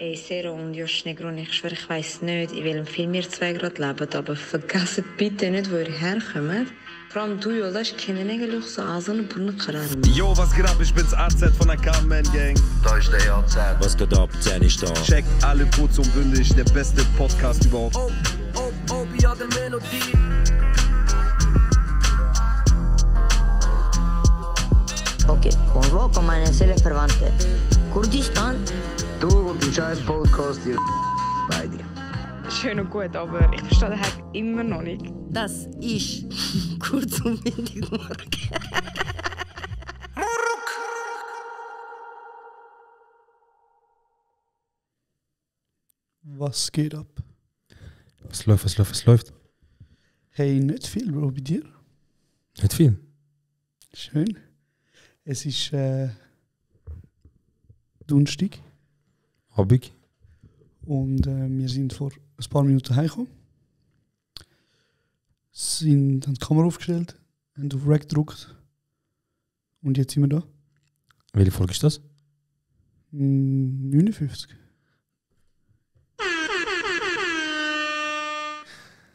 Ey, Sero und Josh Negron, ich schwöre, ich weiss nicht, in welchem Film ihr zwei gerade lebt, aber vergesst bitte nicht, wo ihr herkommt. Vor allem du, Jolas, kennen eigentlich so einen bunten Charakter. Yo, was geht ab? Ich bin's AZ von der Carmen Gang. Da ist der AZ. Was geht ab? 10 ist da. Checkt alle kurz und bündig, der beste Podcast überhaupt. Ja, der Melodie. Ok, convoco meine Seelenverwandte. Kurdistan? Du und dein scheiß Podcast, ihr beide. Schön und gut, aber ich verstehe den Hack immer noch nicht. Das ist kurz und bündig morgen. Was geht ab? Was läuft? Hey, nicht viel, Bro, bei dir? Nicht viel. Schön. Es ist Donnerstag Abend. und wir sind vor ein paar Minuten heimgekommen. Haben die Kamera aufgestellt, haben auf Rec gedrückt und jetzt sind wir da. Welche Folge ist das? 59.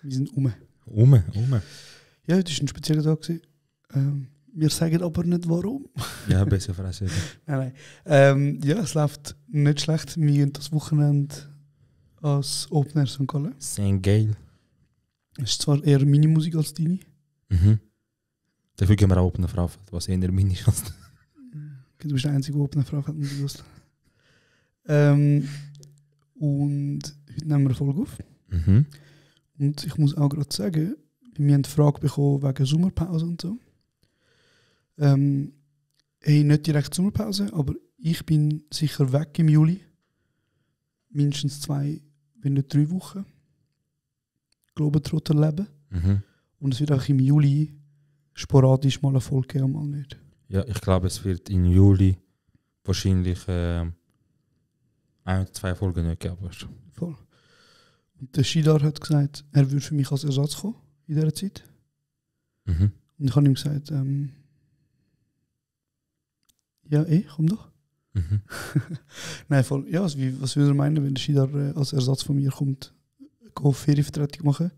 Wir sind um. Ja, heute war ein spezieller Tag. Wir sagen aber nicht warum. Ja, besser fressen. Nein. Ja, es läuft nicht schlecht. Wir gehen das Wochenende als Opener St. Gallen. Sehr geil. Es ist zwar eher Mini-Musik als deine. Dafür gehen wir auch auf eine Frau, was eher Mini ist. Du bist der einzige Opener Frau, hat mich gewusst. Und heute nehmen wir eine Folge auf. Und ich muss auch gerade sagen, wir haben eine Frage bekommen wegen Sommerpause und so. Hey, nicht direkt Sommerpause, aber ich bin sicher weg im Juli. Mindestens 2, wenn nicht 3 Wochen. Globetrotter leben. Und es wird auch im Juli sporadisch mal eine Folge geben, mal nicht. Ja, ich glaube, es wird im Juli wahrscheinlich 1 oder 2 Folgen nicht geben. Voll. Und der Shidar hat gesagt, er würde für mich als Ersatz kommen in dieser Zeit. Und ich habe ihm gesagt, ja, komm doch. Nein, voll. Ja, was würde er meinen, wenn der Shidar als Ersatz von mir kommt, Ferienvertretung machen?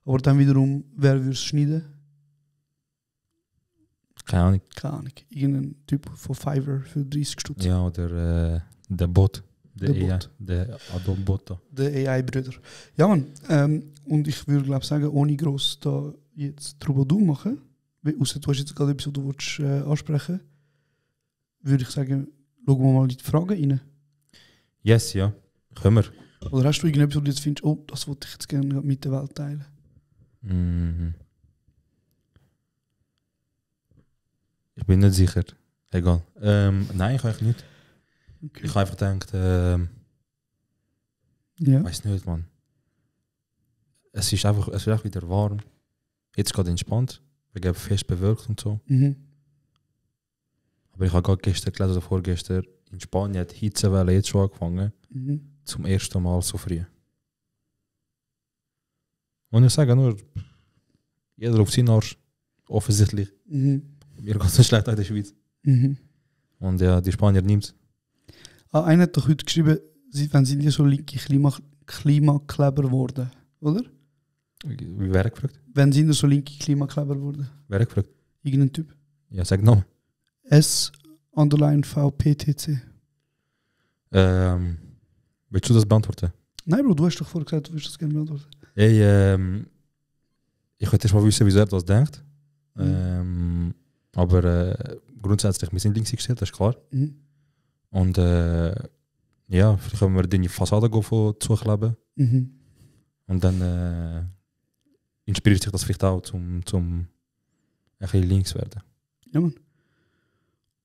Aber dann wiederum, wer würde es schneiden? Keine Ahnung. Irgendein Typ von Fiverr für 30 Stutz. Ja, oder der Bot. Der Adobe-Bot. Der AI-Brüder. Ja, Mann. Und ich würde, glaube sagen, ohne gross da jetzt Troubadour machen, ausser du hast jetzt gerade etwas, was du willst, ansprechen, würde ich sagen, schauen wir mal in die Fragen rein. Yes, ja. Können wir. Oder hast du irgendetwas, wo du jetzt findest, oh, das wollte ich jetzt gerne mit der Welt teilen? Ich bin nicht sicher. Egal. Nein, ich eigentlich nicht. Okay. Ich habe einfach gedacht, Ja. weiß nicht, Mann. Es wird einfach wieder warm. Jetzt gerade entspannt. Wir geben fest bewölkt und so. Aber ich habe gerade gestern gelesen oder vorgestern, in Spanien hat die Hitzewelle jetzt schon angefangen. Zum ersten Mal so früh. Und ich sage nur, jeder auf seinen Arsch. Offensichtlich. Mir geht es nicht schlecht in der Schweiz. Und ja, die Spanier nimmt es. Einer hat doch heute geschrieben, wann sind die so linke Klimakleber geworden, oder? Wer hat gefragt? Wann sind so linke Klimakleber geworden? Wer hat gefragt? Irgendein Typ. Ja, sag Namen. S_VPTC. Willst du das beantworten? Nein, Bro, du hast doch vorher gesagt, du würdest das gerne beantworten. Hey, ich wollte erst mal wissen, wieso er das denkt. Aber grundsätzlich, wir sind links gestellt, das ist klar. Und ja, vielleicht können wir deine Fassade zukleben. Und dann inspiriert sich das vielleicht auch zum ein bisschen links werden. Ja, Mann.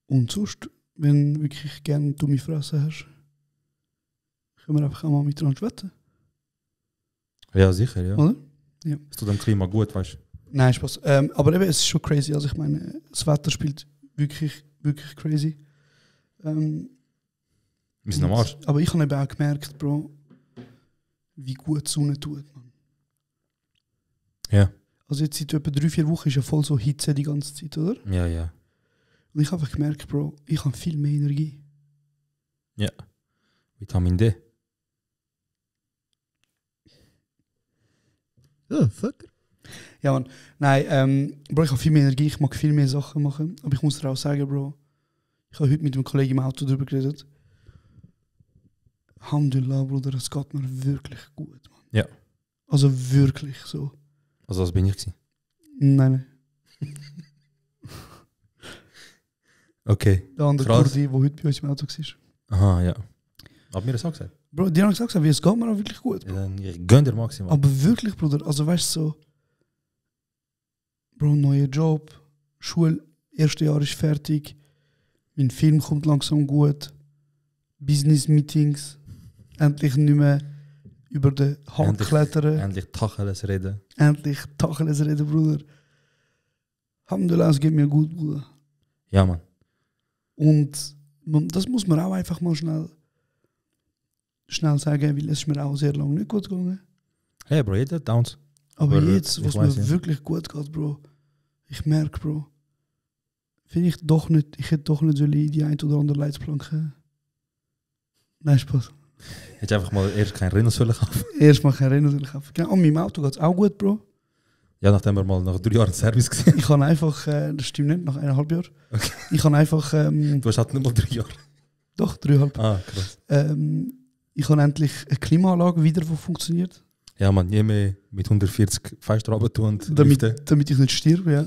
Und sonst, wenn du wirklich gerne dumme Fresse hast, können wir einfach auch mal miteinander schwätzen. Ja, sicher, ja. Oder? Ja. Es tut dem Klima gut, weißt du? Nein, Spaß. Aber eben, es ist schon crazy. Also ich meine, das Wetter spielt wirklich, wirklich crazy. Wir sind am Arsch. Aber ich habe eben auch gemerkt, Bro, wie gut die Sonne tut, man. Ja. Also jetzt seit etwa 3-4 Wochen ist ja voll so Hitze die ganze Zeit, oder? Ja, ja. Und ich habe einfach gemerkt, Bro, ich habe viel mehr Energie. Ja. Vitamin D. Oh, fuck. Ja, Mann. Nein, Bro, ich habe viel mehr Energie, ich mag viel mehr Sachen machen. Aber ich muss dir auch sagen, Bro, ich habe heute mit einem Kollegen im Auto darüber geredet. Alhamdulillah, Bruder, es geht mir wirklich gut, Mann. Ja. Also wirklich so. Also das bin ich gewesen. Nein. Okay. Der andere Krass. Kurdi, der heute bei uns im Auto war. Aha, ja. Hab mir das auch gesagt. Bro, die haben gesagt, wie es geht mir auch wirklich gut. Ja, dann, ich gönn dir maximal. Aber wirklich, Bruder, also weißt du so, Bro, neuer Job, Schule, erste Jahr ist fertig, mein Film kommt langsam gut, Business-Meetings, endlich nicht mehr über den Hang klettern, Endlich Tacheles reden. endlich Tacheles reden, Bruder. Alhamdulillah, es geht mir gut, Bruder. Ja, Mann. Und das muss man auch einfach mal schnell sagen, weil es ist mir auch sehr lange nicht gut gegangen. Hey, Bro, jeder hat Downs. Aber Aber jetzt, ich was weiß, mir ja. wirklich gut geht, Bro, ich merke, Bro, ich hätte doch nicht so die ein oder andere Leitplanke. Nein, Spaß. Hättest du einfach mal erst kein Rennen sollen kaufen. Erstmal kein Rennen kaufen. Genau, an meinem Auto geht es auch gut, Bro. Ja, nachdem wir mal nach 3 Jahren Service gesehen. Ich habe einfach, das stimmt nicht, nach 1,5 Jahren. Okay. Ich habe einfach, Du hast halt nicht mal 3 Jahre. doch, 3,5. Ah, krass. Ich habe endlich eine Klimaanlage wieder, die funktioniert. Ja, Mann, je mehr mit 140 Fenster runter tun und Damit lüften. ich nicht sterbe, ja.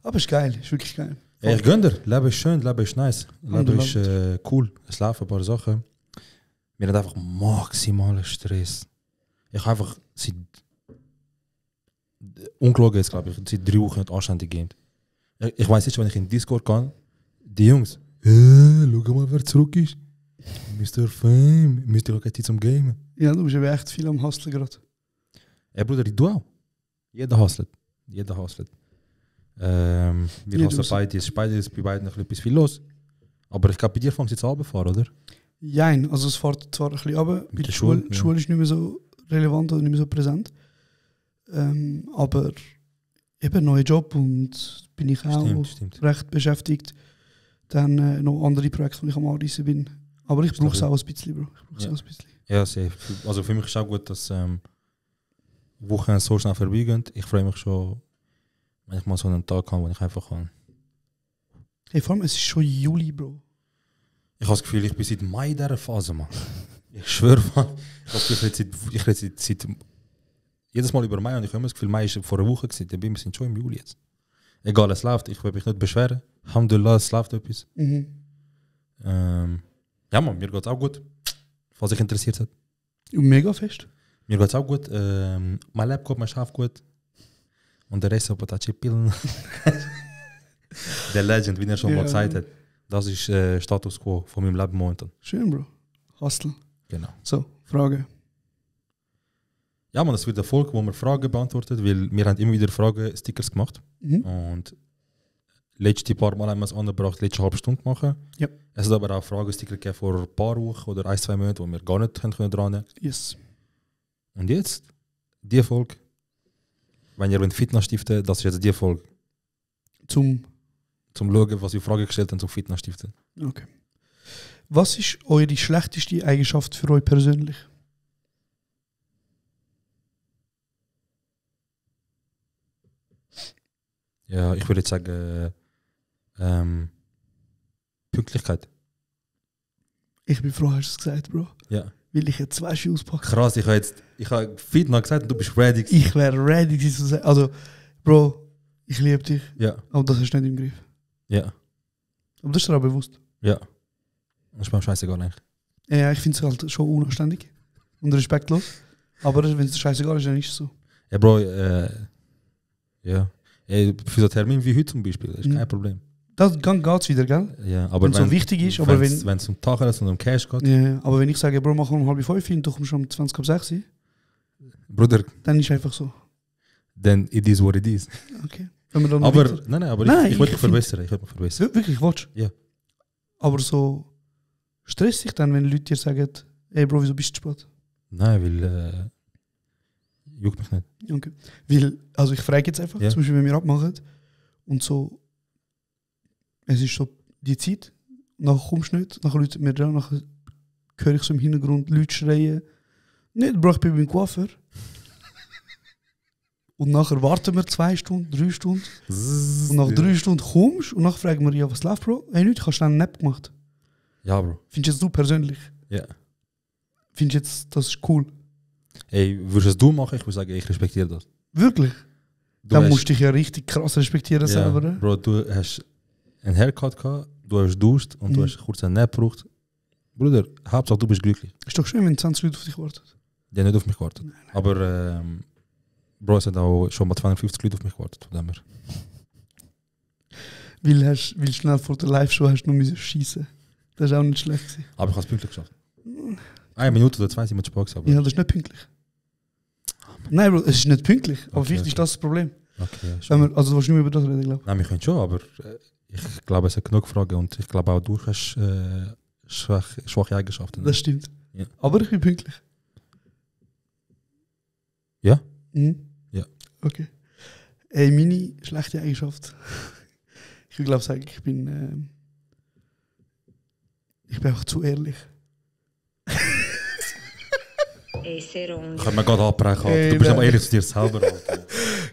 Aber es ist geil, ist wirklich geil. Ja, ich gönn dir. Leben ist schön, Leben ist nice. Leben ist Alhamdulillah. cool. Es laufen ein paar Sachen. Wir haben einfach maximalen Stress. Ich habe einfach seit ungelogen jetzt, glaube ich, seit 3 Wochen nicht anständig gegeben. Ich weiß jetzt, wenn ich in Discord kann, die Jungs, schau mal, wer zurück ist. Mr. Fame, müsst ihr auch jetzt zum Gamen. Ja, du bist eben echt viel am Hustlen gerade. Ja, Bruder, ich tue auch. Jeder hustelt. Jeder hustelt. Wir Jeder hustlen beide. Es ist beides bei beiden noch etwas viel los. Aber ich glaube, bei dir fängt es jetzt an fahren, oder? Jein, also es fährt zwar ein bisschen runter, weil der die Schule, Schule, ja. Schule ist nicht mehr so relevant oder nicht mehr so präsent. Aber eben neuer Job und bin ich auch Stimmt. recht beschäftigt. Dann noch andere Projekte, die ich am Anreissen bin. Aber ich brauche es auch ein bisschen, Bro. Ich brauche es Ja. auch ein bisschen. Ja, safe. Also für mich ist es auch gut, dass Wochen so schnell vorbeigehen. Ich freue mich schon, wenn ich mal so einen Tag habe, wo ich einfach kann. Hey, vor allem, es ist schon Juli, Bro. Ich habe das Gefühl, ich bin seit Mai in dieser Phase, Mann. Ich schwöre, Mann. Ich rede seit jedes Mal über Mai und ich habe immer das Gefühl, Mai ist vor einer Woche gewesen. Wir sind schon im Juli jetzt. Egal, es läuft. Ich will mich nicht beschweren. Alhamdulillah, es läuft etwas. Ja, Mann, mir geht es auch gut. Falls sich interessiert hat. Und mega fest. Mir geht es auch gut. Mein Laptop, mein Schaf gut. Und der Rest hat Patachi Pillen. Der Legend, wie er schon mal gesagt hat. Das ist Status quo von meinem Leben momentan. Schön, Bro. Hustle. Genau. So, Frage. Ja, man, das wird eine Folge, wo wir Fragen beantwortet, weil wir haben immer wieder Fragen-Stickers gemacht. Und letzte paar Mal haben wir es angebracht, letzte halbe Stunde machen. Ja. Es hat aber auch Fragen-Sticker gegeben vor ein paar Wochen oder 1-2 Monaten, wo wir gar nicht können dran. Yes. Und jetzt, die Folge, wenn ihr Fitness stiften, das ist jetzt die Folge. Zum Schauen, was ihr Fragen gestellt haben, zum Fitness stiften. Okay. Was ist eure schlechteste Eigenschaft für euch persönlich? Ja, ich würde jetzt sagen, Pünktlichkeit. Ich bin froh, hast du es gesagt, Bro. Ja. Weil ich jetzt 2 Schuhe auspacke. Krass, ich habe Fitness gesagt und du bist ready. Ich wäre ready gewesen zu sagen. Also, Bro, ich liebe dich. Ja. Aber das hast du nicht im Griff. Ja. Aber das ist dir auch bewusst. Ja. Das ist mir scheißegal eigentlich. Ja, ich finde es halt schon unanständig und respektlos. Aber wenn es dir scheißegal ist, dann ist es so. Ja, Bro, ja. Für so Termin wie heute zum Beispiel, ist kein Problem. Das geht es wieder, gell? Ja, aber Wenn es so wichtig ist, aber wenn es um Tacheles und um Cash geht, ja, aber wenn ich sage, Bro, mach um 4:30 und du kommst um 20:06, Bruder, dann ist es einfach so. then it is what it is. Okay. Wenn wir dann Aber, weiter- nein, aber Nein, ich wollte ich mich verbessern. Ich wollte mich verbessern. Wirklich, willst du? Ja. Aber so stresst dich dann, wenn Leute dir sagen, ey Bro, wieso bist du spät? Nein, weil juckt mich nicht. Okay. Weil, also ich frage jetzt einfach, Ja. zum Beispiel, wenn wir abmachen und so, es ist so die Zeit, nachher kommst du nicht, nachher läutet mir dran, nachher höre ich so im Hintergrund Leute schreien. Nicht, Bro, ich bin beim Coiffeur. Und nachher warten wir 2 Stunden, 3 Stunden. Und nach 3 Stunden kommst du und nachher fragen wir, ja, was läuft, Bro? Hey, nicht, ich habe schnell einen Nap gemacht. Ja, Bro. Findest du jetzt persönlich? Ja. Findest du jetzt, das ist cool? Ey, würdest du machen? Ich würde sagen, ich respektiere das. Wirklich? Dann musst du dich ja richtig krass respektieren selber. Ne? Bro, du hast einen Haircut gehabt, du hast duscht und du hast kurz einen Nap gebraucht. Bruder, Hauptsache du bist glücklich. Ist doch schön, wenn 20 Leute auf dich warten. Die haben nicht auf mich gewartet. Nein. Aber Bro, es hat auch schon mal 250 Leute auf mich gewartet. Von dem her. Weil schnell vor der Live-Show hast du noch schießen. Das ist auch nicht schlecht gewesen. Aber ich habe es pünktlich geschafft. 1 Minute oder 2 sind wir zu spät gewesen. Ja, das ist nicht pünktlich. Nein, Bro, es ist nicht pünktlich. Aber Okay, vielleicht ist das Problem. Okay, Wenn wir, also du willst nicht mehr über das reden, glaube ich. Nein, wir können schon, aber ich glaube, es hat genug Fragen und ich glaube auch du hast schwache Eigenschaften. Das stimmt. Ja. Aber ich bin pünktlich. Ja? Mhm. Ja. Okay. Ey, meine schlechte Eigenschaft. Ich will glaube sagen, ich bin einfach zu ehrlich. Ey, sehr Ich kann mir gerade abbrechen. Ey, Du bist nein. aber ehrlich zu dir selber. Alter.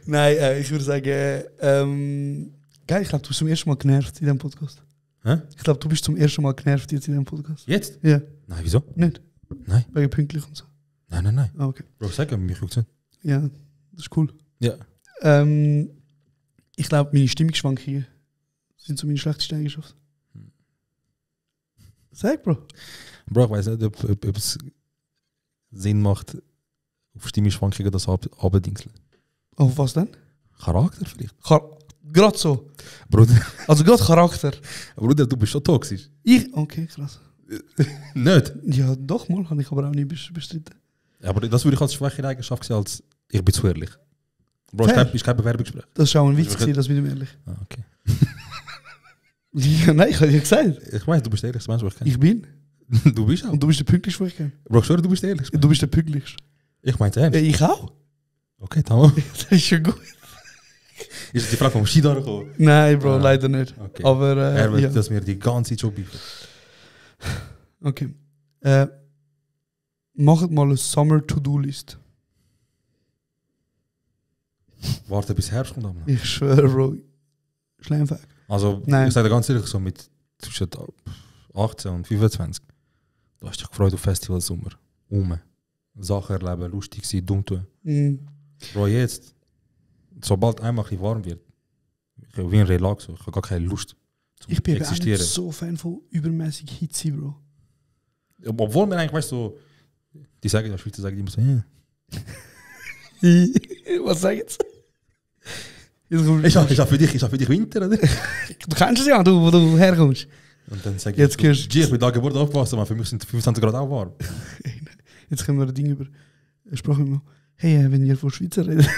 Nein, ich würde sagen, geil, ich glaube, du bist zum ersten Mal genervt in diesem Podcast. Hä? Ich glaube, du bist zum ersten Mal genervt jetzt in diesem Podcast. Jetzt? Ja, Nein, wieso? nicht? Nein. Wegen pünktlich und so. Nein. Ah, okay. Bro, sag mir, mich guckt es. Ja, das ist cool. Ja. Ich glaube, meine Stimmungsschwankungen sind so meine schlechteste Eigenschaft. Sag, Bro. Bro, ich weiß nicht, ob es Sinn macht, auf Stimmungsschwankungen das abdingseln. Auf was denn? Charakter vielleicht? Gerade so. Bruder, Also gerade Charakter. Bruder, du bist schon toxisch. Okay, krass. Nicht? Ja, doch mal, habe ich aber auch nie bestritten. Ja, aber das würde ich als schwächere Eigenschaft sehen, als ich bin zu ehrlich. Bro, Fair. ist kein Bewerbungsgespräch. Das ist auch ein Witz, Also, gewesen, das mit dem ehrlich. Ah, okay. Ja, nein, ich habe ja gesagt. Ich meine, du bist der ehrlichste Mensch, den ich kenne. Ich bin. Du bist auch. Und du bist der pünktlichste, den ich kenne. Bro, ich schwöre, du bist der ehrlichste. Du bist der pünktlichste. Ich meine es ernst. Ich auch. Okay, tamam. Das ist schon gut. Ist das die Frage vom Skidor gekommen? Nein, Bro, Ah, leider nicht. okay. Aber, Er will, ja. dass wir die ganze Zeit schon bieten. Okay. Macht mal eine Summer-To-Do-List. Warte bis Herbst kommt. Am. Ich schwöre, Bro. Schleimweg. Also, Nein. ich sage dir ganz ehrlich, so mit zwischen 18 und 25, du hast dich gefreut auf Festival Sommer. Sachen erleben, lustig sein, dumm tun. Mhm. Bro, jetzt, sobald einmal ein bisschen warm wird, ich habe wie ein Relax, ich habe gar keine Lust zum Ich bin eben auch existieren. nicht so Fan von übermäßig Hitze, Bro. Obwohl man eigentlich, weißt du, so, die sagen, die Schweizer sagen immer so, ja. Was sag jetzt? Ich hab für dich Winter, oder? Du kennst es ja, wo du herkommst. Und dann sag Jetzt ich, gehst- G, ich bin da geboren aufgewachsen, aber für mich sind 25 Grad auch warm. Jetzt können wir ein Ding über Sprache machen. Hey, wenn ihr von Schweizer redet.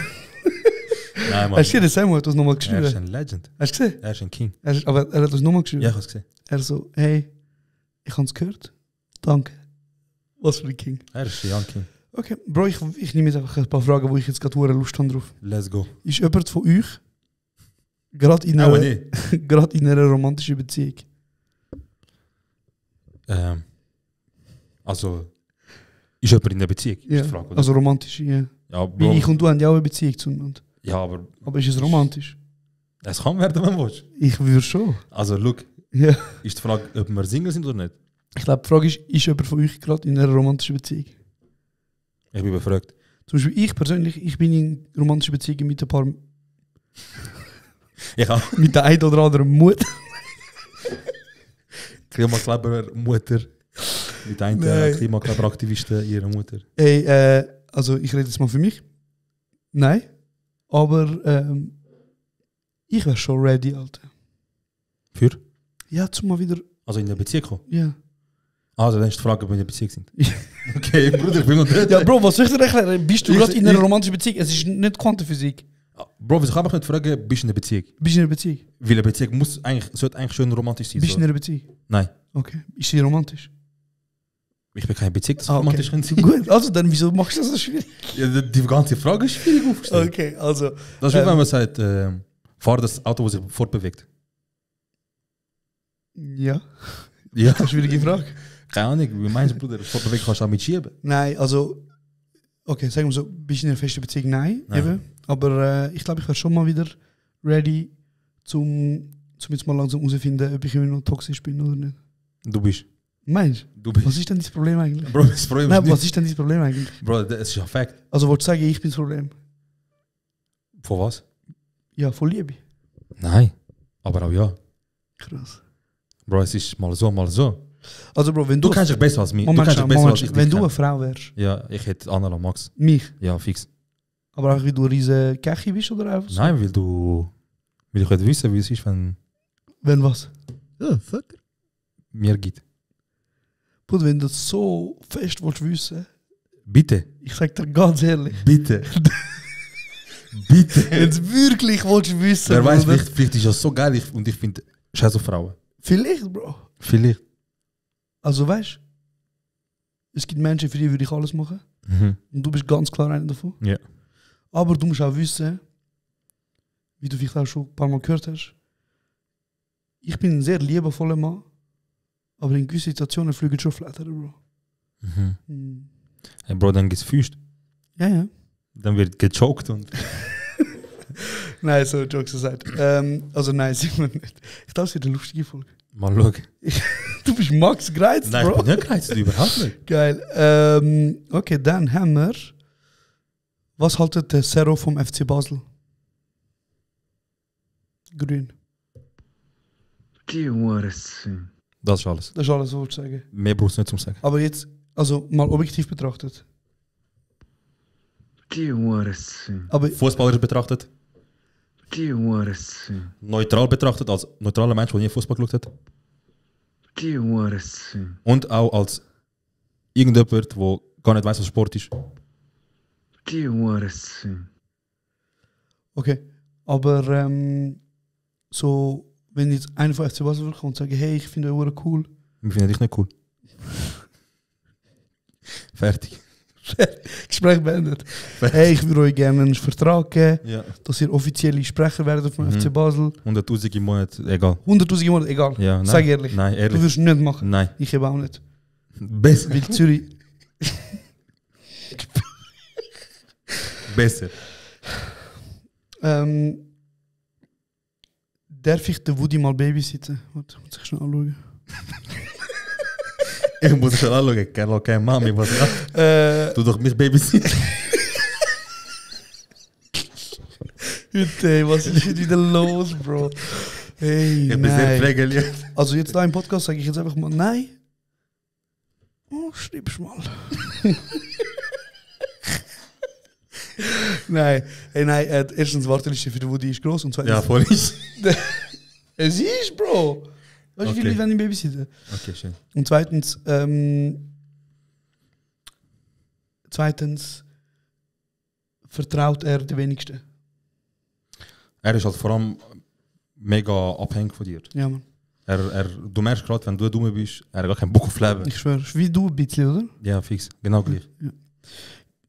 Nein, Mann. Hast du gesehen, Samuel hat das nochmal Er ist geschrieben? ein Legend. Hast du gesehen? Er ist ein King. Aber er hat das nochmal geschrieben. Ja, ich habe es gesehen. Er so, hey, ich habe es gehört. Danke. Was für ein King. Er ist ein Young King. Okay, Bro, ich nehme jetzt einfach ein paar Fragen, wo ich jetzt gerade hure Lust habe drauf. Let's go. Ist jemand von euch gerade in, Aber einer- nicht. gerade in einer romantischen Beziehung? Also, ist jemand in der Beziehung? Ist Ja, die Frage, oder? also romantisch, ja. Ja, Wie Bro, ich und du haben ja auch eine Beziehung zueinander. ja, aber Aber ist es romantisch? es kann werden, wenn du willst. Ich würde schon. Also, look, Ja. ist die Frage, ob wir Single sind oder nicht? Ich glaube, die Frage ist jemand von euch gerade in einer romantischen Beziehung? Ich bin befragt. Zum Beispiel ich persönlich, ich bin in romantischen Beziehungen mit ein paar, Ich auch. mit der einen oder anderen Mutter. Klimakleber-Mutter. Mit Nein. einer Klimakleber-Aktivisten, ihrer Mutter. Ey, also ich rede jetzt mal für mich. Nein. Aber ich wäre schon ready, Alter. Für? Ja, zum mal wieder. Also in der Beziehung kommen. Ja. Also, dann ist die Frage, ob wir in der Beziehung sind. Okay, Bruder, ich bin noch dort. Ja, Bro, was soll ich dir erklären? Bist du Ich- gerade in einer ich- romantischen Beziehung? Es ist nicht Quantenphysik. Bro, wieso kann ich nicht fragen, bist du in der Beziehung? Bist du in einer Beziehung? Weil eine Beziehung sollte eigentlich schön romantisch sein. Bist du So. in einer Beziehung? Nein, Okay. Ist sie romantisch? ich bin keine Beziehung, das Ah, okay. romantisch kann sein. Gut, also dann, wieso machst du das so schwierig? Ja, die ganze Frage ist schwierig aufgestellt. Okay, also. Das ist wie wenn man sagt, fahr das Auto, das sich fortbewegt. Ja, Ja. das ist eine schwierige Frage. Keine Ahnung, wie meinst du, Bruder? Fortbewegen kannst du auch mitschieben. Nein, also, okay, sagen wir so, bist du in einer festen Beziehung? Nein, Nein. eben. Aber ich glaube, ich wäre schon mal wieder ready, zum jetzt mal langsam herauszufinden, ob ich immer noch toxisch bin oder nicht. Du bist. Meinst Du du? bist. Was ist denn das Problem eigentlich? Bro, das Problem ist Nein, nicht. was ist denn das Problem eigentlich? Bro, das ist ja Fakt. Also, wolltest du sagen, ich bin das Problem? Von was? Ja, von Liebe. Nein. Aber auch ja. Krass. Bro, es ist mal so, mal so. Also, Bro, wenn Du du. kennst dich besser als mich. Moment, du kennst dich besser Moment, als ich. wenn dich du eine kenn. Frau wärst, Ja, ich hätte Anna Max. mich, Ja, fix. aber auch wie du ein riesen Kechi bist oder einfach so? Nein, weil ich will wissen, wie es ist, wenn Wenn was? Oh, fuck. mir geht. Bruder, wenn du das so fest willst wissen, Bitte. ich sag dir ganz ehrlich, Bitte. Bitte. wenn du wirklich willst wissen, Wer weiß, Bruder, vielleicht ist das so geil und ich finde scheiß auf Frauen. vielleicht, Bro. Vielleicht. Also weißt du, es gibt Menschen, für die würde ich alles machen. Mhm. Und du bist ganz klar einer davon. Ja. Aber du musst auch wissen, wie du vielleicht auch schon ein paar Mal gehört hast, ich bin ein sehr liebevoller Mann, aber in gewissen Situationen fliegen schon Flatter, Bro. Mhm. Hm. Hey Bro, dann geht's Füßt. Ja, ja. Dann wird gechoked und. Nein, so Jokes aside. Also nein, sieht man nicht. Ich glaube, es wird eine lustige Folge. Mal schau. Du bist Max gereizt, Nein, ich Bro. bin nicht gereizt, überhaupt nicht. Geil. Okay, dann haben wir. Was haltet der Zero vom FC Basel? Grün. Die Hurensohn. Das ist alles. Das ist alles, was ich sagen. Mehr brauchst du nicht zum Sagen. Aber jetzt, also mal objektiv betrachtet. Die Hurensohn. Aber Fußballer betrachtet, Die Hurensohn. neutral betrachtet, als neutraler Mensch, der nie Fußball geschaut hat. Die Hurensohn. Und auch als irgendjemand, der gar nicht weiß, was Sport ist. Die Hurensohn. okay. Aber so, wenn jetzt einer von FC Basel kommt und sagt, hey, ich finde euch cool. Wir finden dich nicht cool. Fertig. Gespräch beendet. Hey, ich würde euch gerne einen Vertrag geben, Ja. dass ihr offizielle Sprecher werdet von Mhm. FC Basel. 100.000 im Monat, egal. 100.000 Monate, egal. Ja, nein. Sag ehrlich. Nein, Du ehrlich. würdest es nicht machen. Nein. Ich eben auch nicht. Besser. Weil Zürich. Besser. Darf ich den Woody mal babysitten? Warte, muss ich schnell anschauen. Ich muss schon anschauen, Kerl, kein Mami, was macht. Du doch mich babysitten. Heute, was ist heute wieder los, Bro? Hey, Ich bin sehr nein. pflegeliert. Also jetzt da im Podcast sage ich jetzt einfach mal nein. Oh, schreib's mal. Nein, hey, nein, erstens, die Warteliste für den Woody ist groß und zweitens, Ja, voll ist. es ist, Bro. Weißt du, wie viele Okay. Leute wollen babysitten? Okay, schön. Und zweitens vertraut er den wenigsten. Er ist halt vor allem mega abhängig von dir. Ja, Mann. Du merkst gerade, wenn du dumm bist, er hat gar keinen Bock auf Leben. Ich schwöre, wie du ein bisschen, oder? Ja, fix. Genau gleich.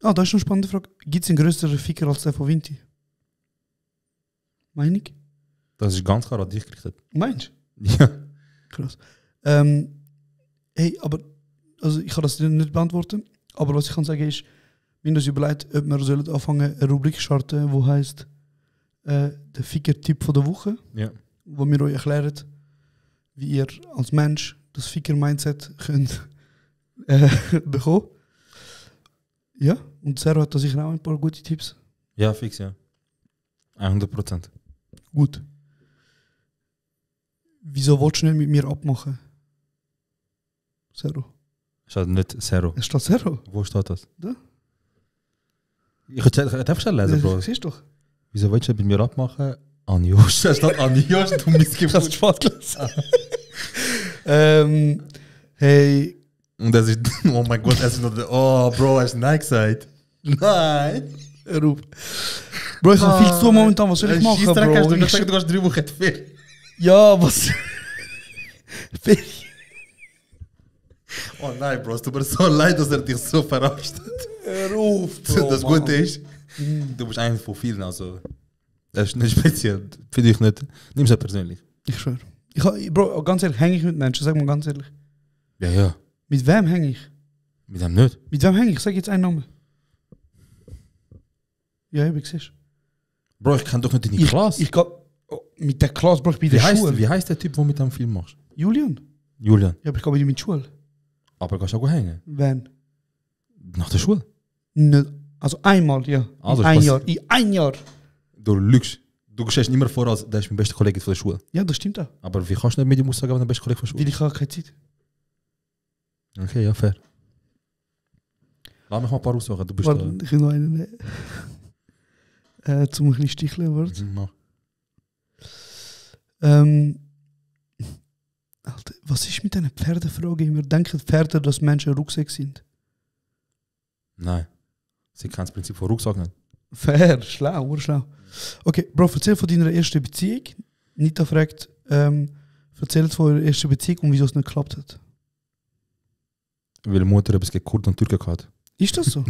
Ah, das ist eine spannende Frage. Gibt es einen größeren Ficker als der von Vinti? Meine ich? Das ist ganz klar an dich gerichtet. Meinst Ja. du? Krass. Hey, aber also ich kann das nicht beantworten. Aber was ich kann sagen ist, wir haben uns überlegt, ob wir sollen anfangen, eine Rubrik starten, die heisst der Ficker-Tipp der Woche. Ja. Wo wir euch erklären, wie ihr als Mensch das Ficker-Mindset könnt bekommen. Ja, und Zero hat da sicher auch ein paar gute Tipps. Ja, fix, ja. 100%. Gut. Wieso willst du nicht mit mir abmachen? Zero. Statt nicht Zero. Es steht Zero. Wo steht das? Da. Ich hätte einfach schnell lesen, Bro. Siehst du doch. Wieso willst du nicht mit mir abmachen? Anjosch. Da steht Anjosch, du Ich habe es Missgeburt. spät gelesen. Hey, Und das ist, oh mein Gott, es ist noch der, oh Bro, hast du Nein gesagt? Nein. hör auf. Bro, ich habe viel zu tun momentan. Was soll ich machen, Bro? Du Ich- kannst sagen, du hast 3 Wochen Ferien. Ja, was? Ferien. Oh nein, Bro, es tut mir so leid, dass er dich so verarscht hat. Hör auf, Bro, Das Mann. Gute ist, du bist einer von vielen, also. Das ist nicht speziell. Finde ich nicht. Nimm es persönlich. Ich schwöre. Bro, ganz ehrlich, hänge ich mit Menschen, sag mal ganz ehrlich. Ja, ja. Mit wem hänge ich? Mit dem nicht. Mit wem hänge ich? Sag jetzt einen Namen. Ja, ich siehst. Bro, ich kenne doch nicht deine Klasse. Ich gehe mit der Klasse, Bro, ich bin bei der Schule. Wie heißt der Typ, der mit dem Film machst? Julian? Julian. Ja, aber ich gehe mit der Schule. Aber kannst du auch hängen? Wann? Nach der Schule? Nicht. Also einmal, ja. Also, in ein Jahr. In ein Jahr. Du lügst. Du stellst immer vor, als der ist mein bester Kollege von der Schule. Ja, das stimmt auch. Aber wie kannst du nicht mit ihm aussagen, wenn der beste Kollege von der Schule Weil ich habe keine Zeit. Okay, ja, fair. Lass mich mal ein paar aussuchen. Du bist Warte, ich will noch einen nehmen. Zum ein bisschen sticheln wird. Mach. Alter, was ist mit diesen Pferdefragen immer? Denken Pferde, dass Menschen Rucksack sind? Nein. Sie kennen das Prinzip von Rucksack nicht. Fair, schlau, urschlau. Okay, Bro, erzähl von deiner ersten Beziehung. Nita fragt, erzähl von eurer ersten Beziehung und wieso es nicht geklappt hat. Weil die Mutter etwas gegen Kurden und Türken hat. Ist das so?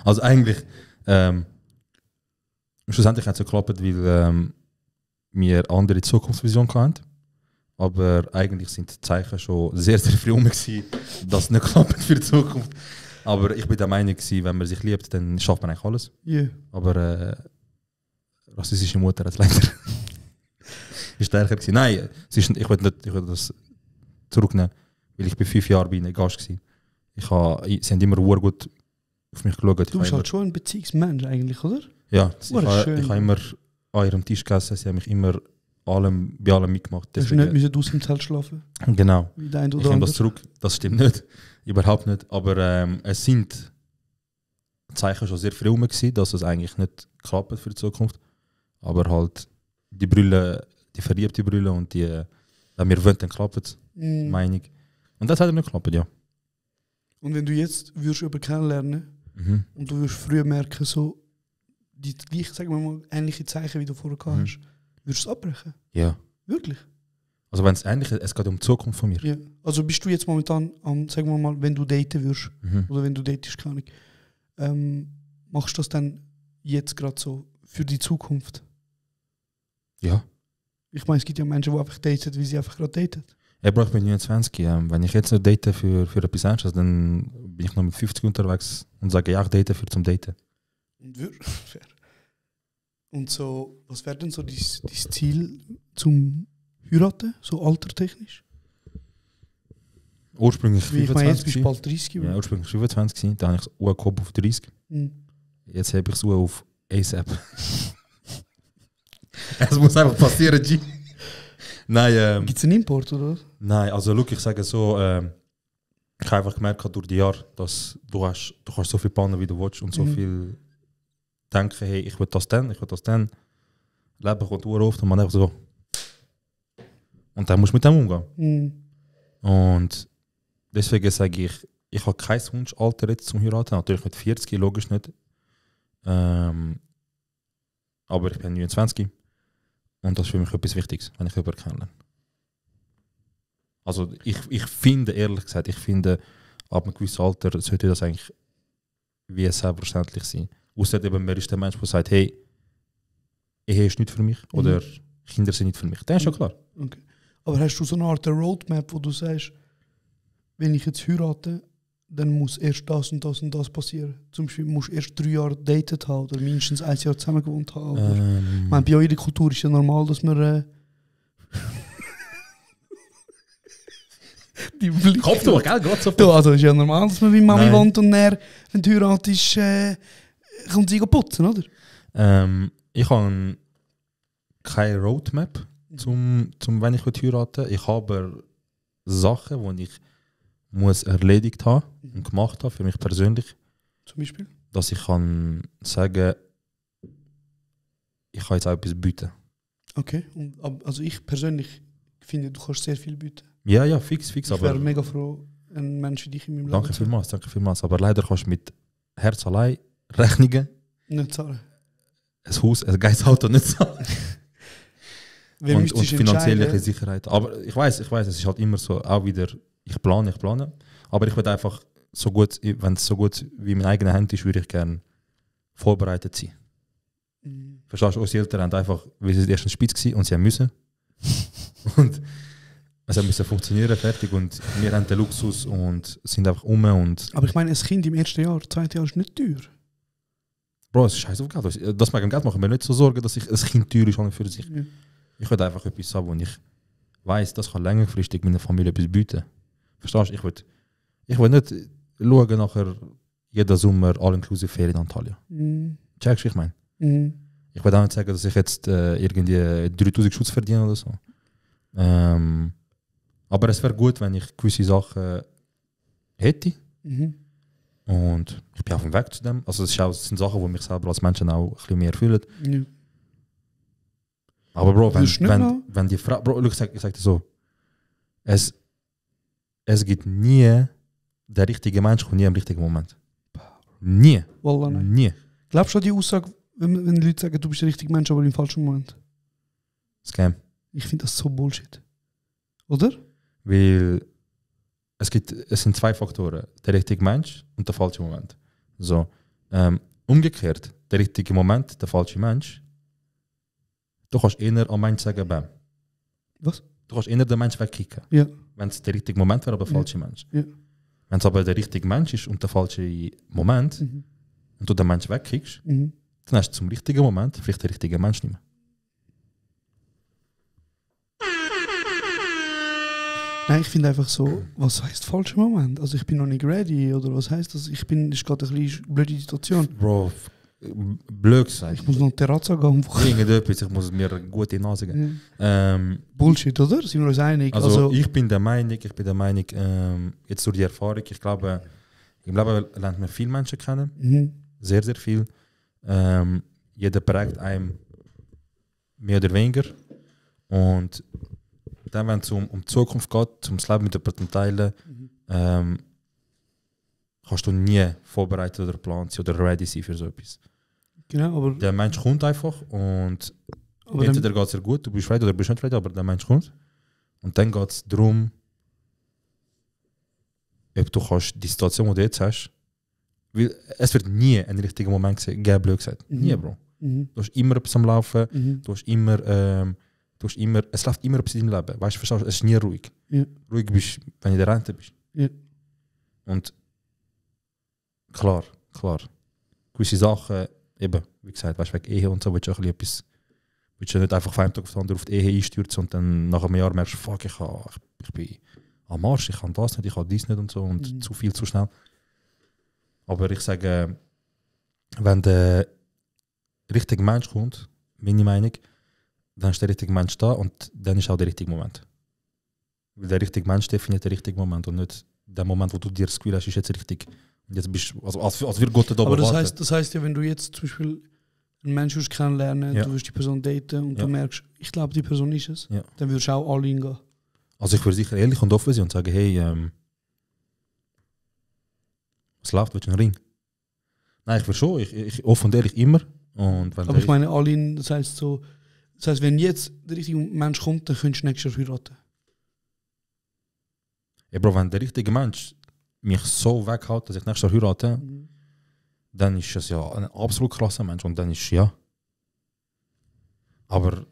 Also eigentlich, schlussendlich hat es geklappt, weil wir andere Zukunftsvision hatten. Aber eigentlich sind die Zeichen schon sehr, sehr früh gewesen, dass es nicht klappt für die Zukunft. Aber ich bin der Meinung, wenn man sich liebt, dann schafft man eigentlich alles. Yeah. Aber rassistische Mutter hat es leider ist stärker gewesen. Nein, ich will das zurücknehmen, weil ich bei 5 Jahren bei ihnen Gast war. Sie haben immer sehr gut auf mich geschaut. Du bist halt schon ein Beziehungsmensch eigentlich, oder? Ja, ich habe schön. immer an ihrem Tisch gegessen, sie haben mich immer bei allem mitgemacht. Du Deswegen, nicht aus dem Zelt schlafen. genau. Wie der ein Ich oder nehme andere. das zurück, das stimmt nicht. Überhaupt nicht. Aber es sind Zeichen schon sehr früh rum gewesen, dass es eigentlich nicht klappt für die Zukunft. Aber halt die Brille, die verliebte Brille und die, wenn wir wollen, dann klappt es, meine ich. Und das hat nicht geklappt, ja. Und wenn du jetzt würdest über kennenlernen und du würdest früher merken, so die gleichen, sagen wir mal, ähnliche Zeichen, wie du vorher gehabt hast, würdest du es abbrechen? Ja. Wirklich? Also wenn es ähnlich ist, es geht um die Zukunft von mir. Ja. Also bist du jetzt momentan am, sagen wir mal, wenn du daten würdest, oder wenn du datest, keine Ahnung, machst du das dann jetzt gerade so für die Zukunft? Ja. Ich meine, es gibt ja Menschen, die einfach daten, wie sie einfach gerade daten. Ich bin 29. Wenn ich jetzt nicht date für etwas Ernstes, dann bin ich noch mit 50 unterwegs und sage, ja, ich date zum Daten. Fair. Und so, was wäre denn so dein Ziel zum Heiraten, so altertechnisch? Ursprünglich Ich meine, jetzt 25. bist du bald 30. Ja, ursprünglich 25 gewesen, dann habe ich es gehoben auf 30. Jetzt habe ich es auf ASAP. Es muss einfach passieren, G. Nein, Gibt es einen Import, oder was? nein, also look, ich sage so, ich habe einfach gemerkt durch die Jahre, dass du kannst so viel planen, wie du willst und so viel denken, hey, ich will das dann. Leben kommt oft und man einfach so. Und dann musst du mit dem umgehen. Und deswegen sage ich habe keinen Wunschalter jetzt zum Heiraten. Natürlich mit 40, logisch nicht. Aber ich bin 29 und das ist für mich etwas Wichtiges, wenn ich jemanden kennenlerne. Also ich finde, ehrlich gesagt, ab einem gewissen Alter sollte das eigentlich wie selbstverständlich sein. Ausser eben, wer ist der Mensch, der sagt, hey, Ehe ist nicht für mich oder Kinder sind nicht für mich. Das ist schon klar. Okay. Aber hast du so eine Art Roadmap, wo du sagst, wenn ich jetzt heirate, dann muss erst das und das und das passieren? Zum Beispiel musst du erst 3 Jahre datet haben oder mindestens 1 Jahr zusammen gewohnt haben. Oder? Ich meine, bei euch in der Kultur ist ja normal, dass man die Blicke... Kopftuch, gell? Gerade so. Ja, also ist ja normal, dass man bei Mami Nein. wohnt und dann, wenn du heiratest, kommt sie putzen, oder? Ich habe keine Roadmap, wenn ich heiraten will. Ich habe aber Sachen, die ich muss erledigt haben und gemacht habe, für mich persönlich. Zum Beispiel? Dass ich kann sagen, ich kann jetzt auch etwas bieten. Okay, also ich persönlich finde, du kannst sehr viel bieten. Ja, fix. Ich Aber wäre mega froh, einen Menschen, die ich in meinem danke Leben vielmals. Aber leider kannst du mit Herz allein Rechnungen, nicht zahlen. ein Haus, ein geiles Auto nicht zahlen. Wer und müsstest du finanzielle entscheiden? Sicherheit. Aber ich weiß, es ist halt immer so, auch wieder, ich plane. Aber ich würde einfach so gut, wenn es so gut wie in meinen eigenen Händen ist, würde ich gerne vorbereitet sein. Verstehst du, unsere Eltern haben einfach, weil sie erst in der Spitze waren und sie haben müssen. Und Es musste funktionieren, fertig. Und wir haben den Luxus und sind einfach und... Aber ich meine, ein Kind im ersten Jahr, zweiten Jahr ist nicht teuer. Bro, es ist scheiße auf Geld. Das mit dem Geld machen wir nicht so Sorgen, dass ich ein Kind teuer ist an und für sich. Ja. Ich will einfach etwas haben, wo ich weiss, das kann längerfristig meiner Familie etwas bieten. Verstehst du? Ich will nicht schauen nachher jeden Sommer all-inclusive Ferien in Antalya. Checkst du, ich meine? Ich will auch nicht sagen, dass ich jetzt irgendwie 3000 Schutz verdiene oder so. Aber es wäre gut, wenn ich gewisse Sachen hätte. Und ich bin auf dem Weg zu dem. Also das sind Sachen, die mich selber als Menschen auch ein bisschen mehr erfüllen. Ja. Aber Bro, wenn die Frau... Bro, ich sag dir so. Es gibt nie... Der richtige Mensch kommt nie im richtigen Moment. Nie. Wallah, nein. Nie. Glaubst du an die Aussage, wenn die Leute sagen, du bist der richtige Mensch, aber im falschen Moment? Scam. Ich finde das so Bullshit. Oder? Weil es sind zwei Faktoren. Der richtige Mensch und der falsche Moment. So. Umgekehrt, der richtige Moment, der falsche Mensch. Du kannst eher am Mensch sagen, bam. Was? Du kannst eher den Mensch wegkicken. Ja. Wenn es der richtige Moment wäre, aber der falsche Mensch. Ja. Wenn es aber der richtige Mensch ist und der falsche Moment und du den Mensch wegkickst, dann hast du zum richtigen Moment vielleicht den richtigen Mensch nicht mehr. Nein, ich finde einfach so, was heisst falscher Moment? Also ich bin noch nicht ready oder was heisst das? Das ist gerade eine bisschen blöde Situation. Bro, blöd gesagt. Ich muss noch eine Terrazza gehen. Irgendetwas, ich muss mir eine gute Nase geben. Bullshit, oder? Sind wir uns einig? Also ich bin der Meinung, jetzt durch die Erfahrung, ich glaube, im Leben lernt man viele Menschen kennen. Sehr, sehr viel. Jeder prägt einem mehr oder weniger. Und dann, wenn es um die Zukunft geht, um das Leben mit jemandem teilen, kannst du nie vorbereitet oder geplant sein oder ready sein für so etwas. Genau, aber... Der Mensch kommt einfach und entweder geht es dir gut, du bist ready oder bist nicht ready, aber der Mensch kommt. Und dann geht es darum, ob du kannst die Situation, die du jetzt hast, weil es wird nie einen richtigen Moment geben, blöd gesagt. Nie, Bro. Du hast immer etwas am Laufen, du hast immer, es läuft immer etwas in deinem Leben. Weißt du, verstehst du, es ist nie ruhig. Ja. Ruhig bist, wenn du in der Rente bist. Ja. Und klar, gewisse Sachen, eben, wie gesagt, weißt du, wegen Ehe und so, willst du auch etwas, willst du nicht einfach von einem Tag auf den anderen auf die Ehe einstürzen und dann nach einem Jahr merkst du, fuck, ich bin am Arsch, ich kann das nicht, ich kann dies nicht und so und zu viel, zu schnell. Aber ich sage, wenn der richtige Mensch kommt, meine Meinung, dann ist der richtige Mensch da und dann ist auch der richtige Moment. Weil der richtige Mensch definiert den richtigen Moment und nicht der Moment, wo du dir das Gefühl hast, ist jetzt richtig. Und jetzt bist du, als wir Gott da aber das heißt ja, wenn du jetzt zum Beispiel einen Menschen kennenlernen, du wirst die Person daten und du merkst, ich glaube, die Person ist es, dann würdest du auch all in gehen. Also ich würde sicher ehrlich und offen sein und sagen, hey, was läuft, willst du einen Ring? Nein, ich würde schon, ich offen und ehrlich immer. Und wenn aber ich meine, all in, das heißt, wenn jetzt der richtige Mensch kommt, dann könntest du nächstes Jahr heiraten. Ja, Bro, wenn der richtige Mensch mich so weghält, dass ich nächstes Jahr heirate, dann ist es ja ein absolut krasser Mensch und dann ist ja. Aber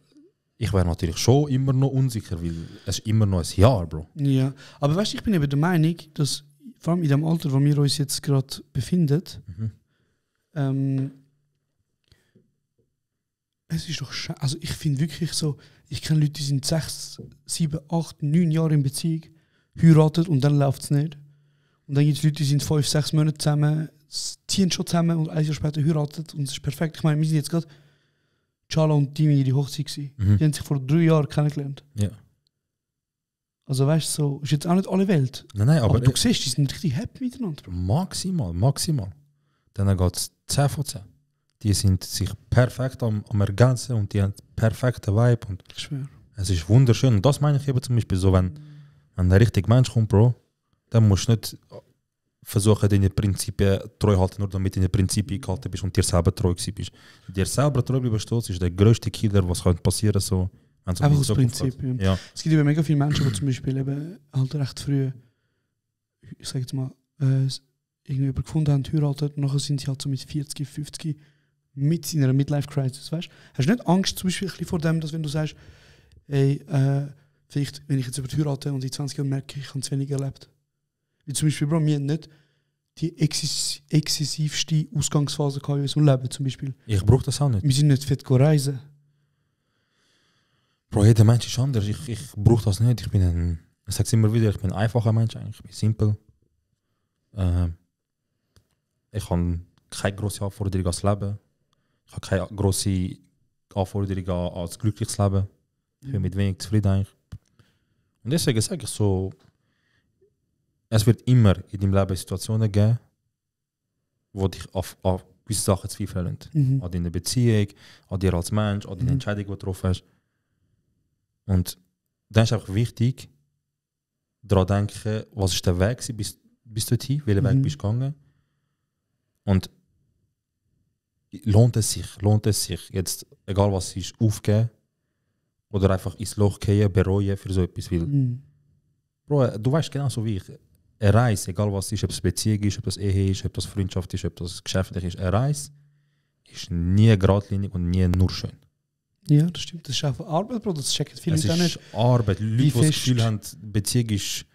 ich wäre natürlich schon immer noch unsicher, weil es ist immer noch ein Jahr, Bro. Ja, aber weißt du, ich bin eben der Meinung, dass vor allem in dem Alter, wo wir uns jetzt gerade befinden, es ist doch also ich finde wirklich so, ich kenne Leute, die sind 6, 7, 8, 9 Jahre in Beziehung, heiraten und dann läuft es nicht. Und dann gibt es Leute, die sind 5, 6 Monate zusammen, ziehen schon zusammen und ein Jahr später heiraten und es ist perfekt. Ich meine, wir sind jetzt gerade Chala und Timi in die Hochzeit gewesen. Die haben sich vor 3 Jahren kennengelernt. Ja. Also weißt du, so ist jetzt auch nicht alle Welt. Nein, aber du siehst, die sind richtig happy miteinander. Maximal. Dann geht es 10 von 10. Die sind sich perfekt am Ergänzen und die haben perfekten Vibe. Und ich schwöre. Es ist wunderschön. Und das meine ich eben zum Beispiel so, wenn der richtige Mensch kommt, Bro, dann musst du nicht versuchen, deine Prinzipien treu halten, nur damit du deine Prinzipien gehalten bist und dir selber treu gewesen bist. Dir selber treu bleiben stolz ist der grösste Killer, was könnte passieren so. Einfach das Prinzip. Ja. Es gibt eben mega viele Menschen, die zum Beispiel eben halt recht früh, ich sage jetzt mal, irgendwie jemanden gefunden haben, heiraten, und nachher sind sie halt so mit 40, 50 mit in einer Midlife-Crisis, weißt du? Hast du nicht Angst zum Beispiel vor dem, dass wenn du sagst, ey, vielleicht, wenn ich jetzt über die heirate und in 20 Jahren merke, ich habe zu wenig erlebt. Wie zum Beispiel, Bro, wir haben nicht die exzessivste Ausgangsphase in unserem Leben, zum Beispiel. Ich brauche das auch nicht. Wir sind nicht fit reisen. Bro, jeder Mensch ist anders. Ich brauche das nicht. Ich sage es immer wieder, ich bin ein einfacher Mensch eigentlich. Ich bin simpel. Ich habe keine grosse Anforderung ans Leben. Ich habe keine grosse Anforderung an ein glückliches Leben. Ich bin mit wenig zufrieden eigentlich. Und deswegen sage ich so, es wird immer in deinem Leben Situationen geben, wo dich auf gewisse Sachen zweifeln lassen. An deiner Beziehung, an dir als Mensch, an deiner Entscheidung, die du getroffen hast. Und dann ist einfach wichtig, daran zu denken, was ist der Weg bis dorthin, welchen Weg bist du gegangen. Und lohnt es sich, jetzt, egal was es ist, aufgeben oder einfach ins Loch gehen, bereuen für so etwas. Weil, Bro, du weißt genauso wie ich, eine Reise, egal was es ist, ob es Beziehung ist, ob das Ehe ist, ob das Freundschaft ist, ob das geschäftlich ist, eine Reise ist nie geradlinig und nie nur schön. Ja, das stimmt. Das ist einfach Arbeit, Bro. Das checken viele Leute nicht. Es ist Arbeit. Leute, die das Gefühl haben, Beziehung ist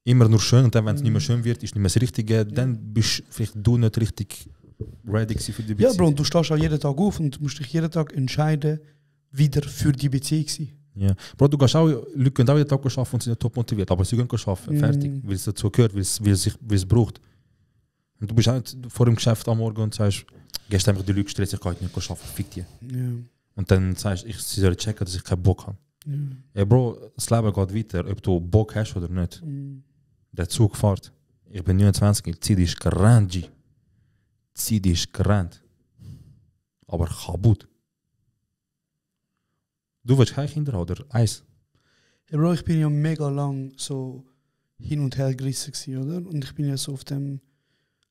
immer nur schön und dann, wenn es nicht mehr schön wird, ist nicht mehr das Richtige, dann bist vielleicht du nicht richtig ready für die Beziehung. Ja, Bro, und du stehst auch jeden Tag auf und musst dich jeden Tag entscheiden, wieder für die Beziehung sein. Ja. Bro, du gehst auch, Leute können auch jeden Tag arbeiten und sind nicht top motiviert, aber sie gehen arbeiten, fertig, weil es dazu gehört, weil es braucht. Und du bist auch nicht vor dem Geschäft am Morgen und sagst, gehst einfach die Leute Stress, ich kann heute nicht arbeiten, fick die. Ja. Und dann sagst du, sie sollen checken, dass ich keinen Bock habe. Ja, Bro, das Leben geht weiter, ob du Bock hast oder nicht. Der Zug fährt. Ich bin 29, die Zeit ist gerannt, G. Die Zeit ist gerannt. Aber kaputt. Du willst keine Kinder haben, oder eins? Ja, Bro, ich bin ja mega lang so hin und her gerissen gewesen, oder? Und ich bin ja so auf dem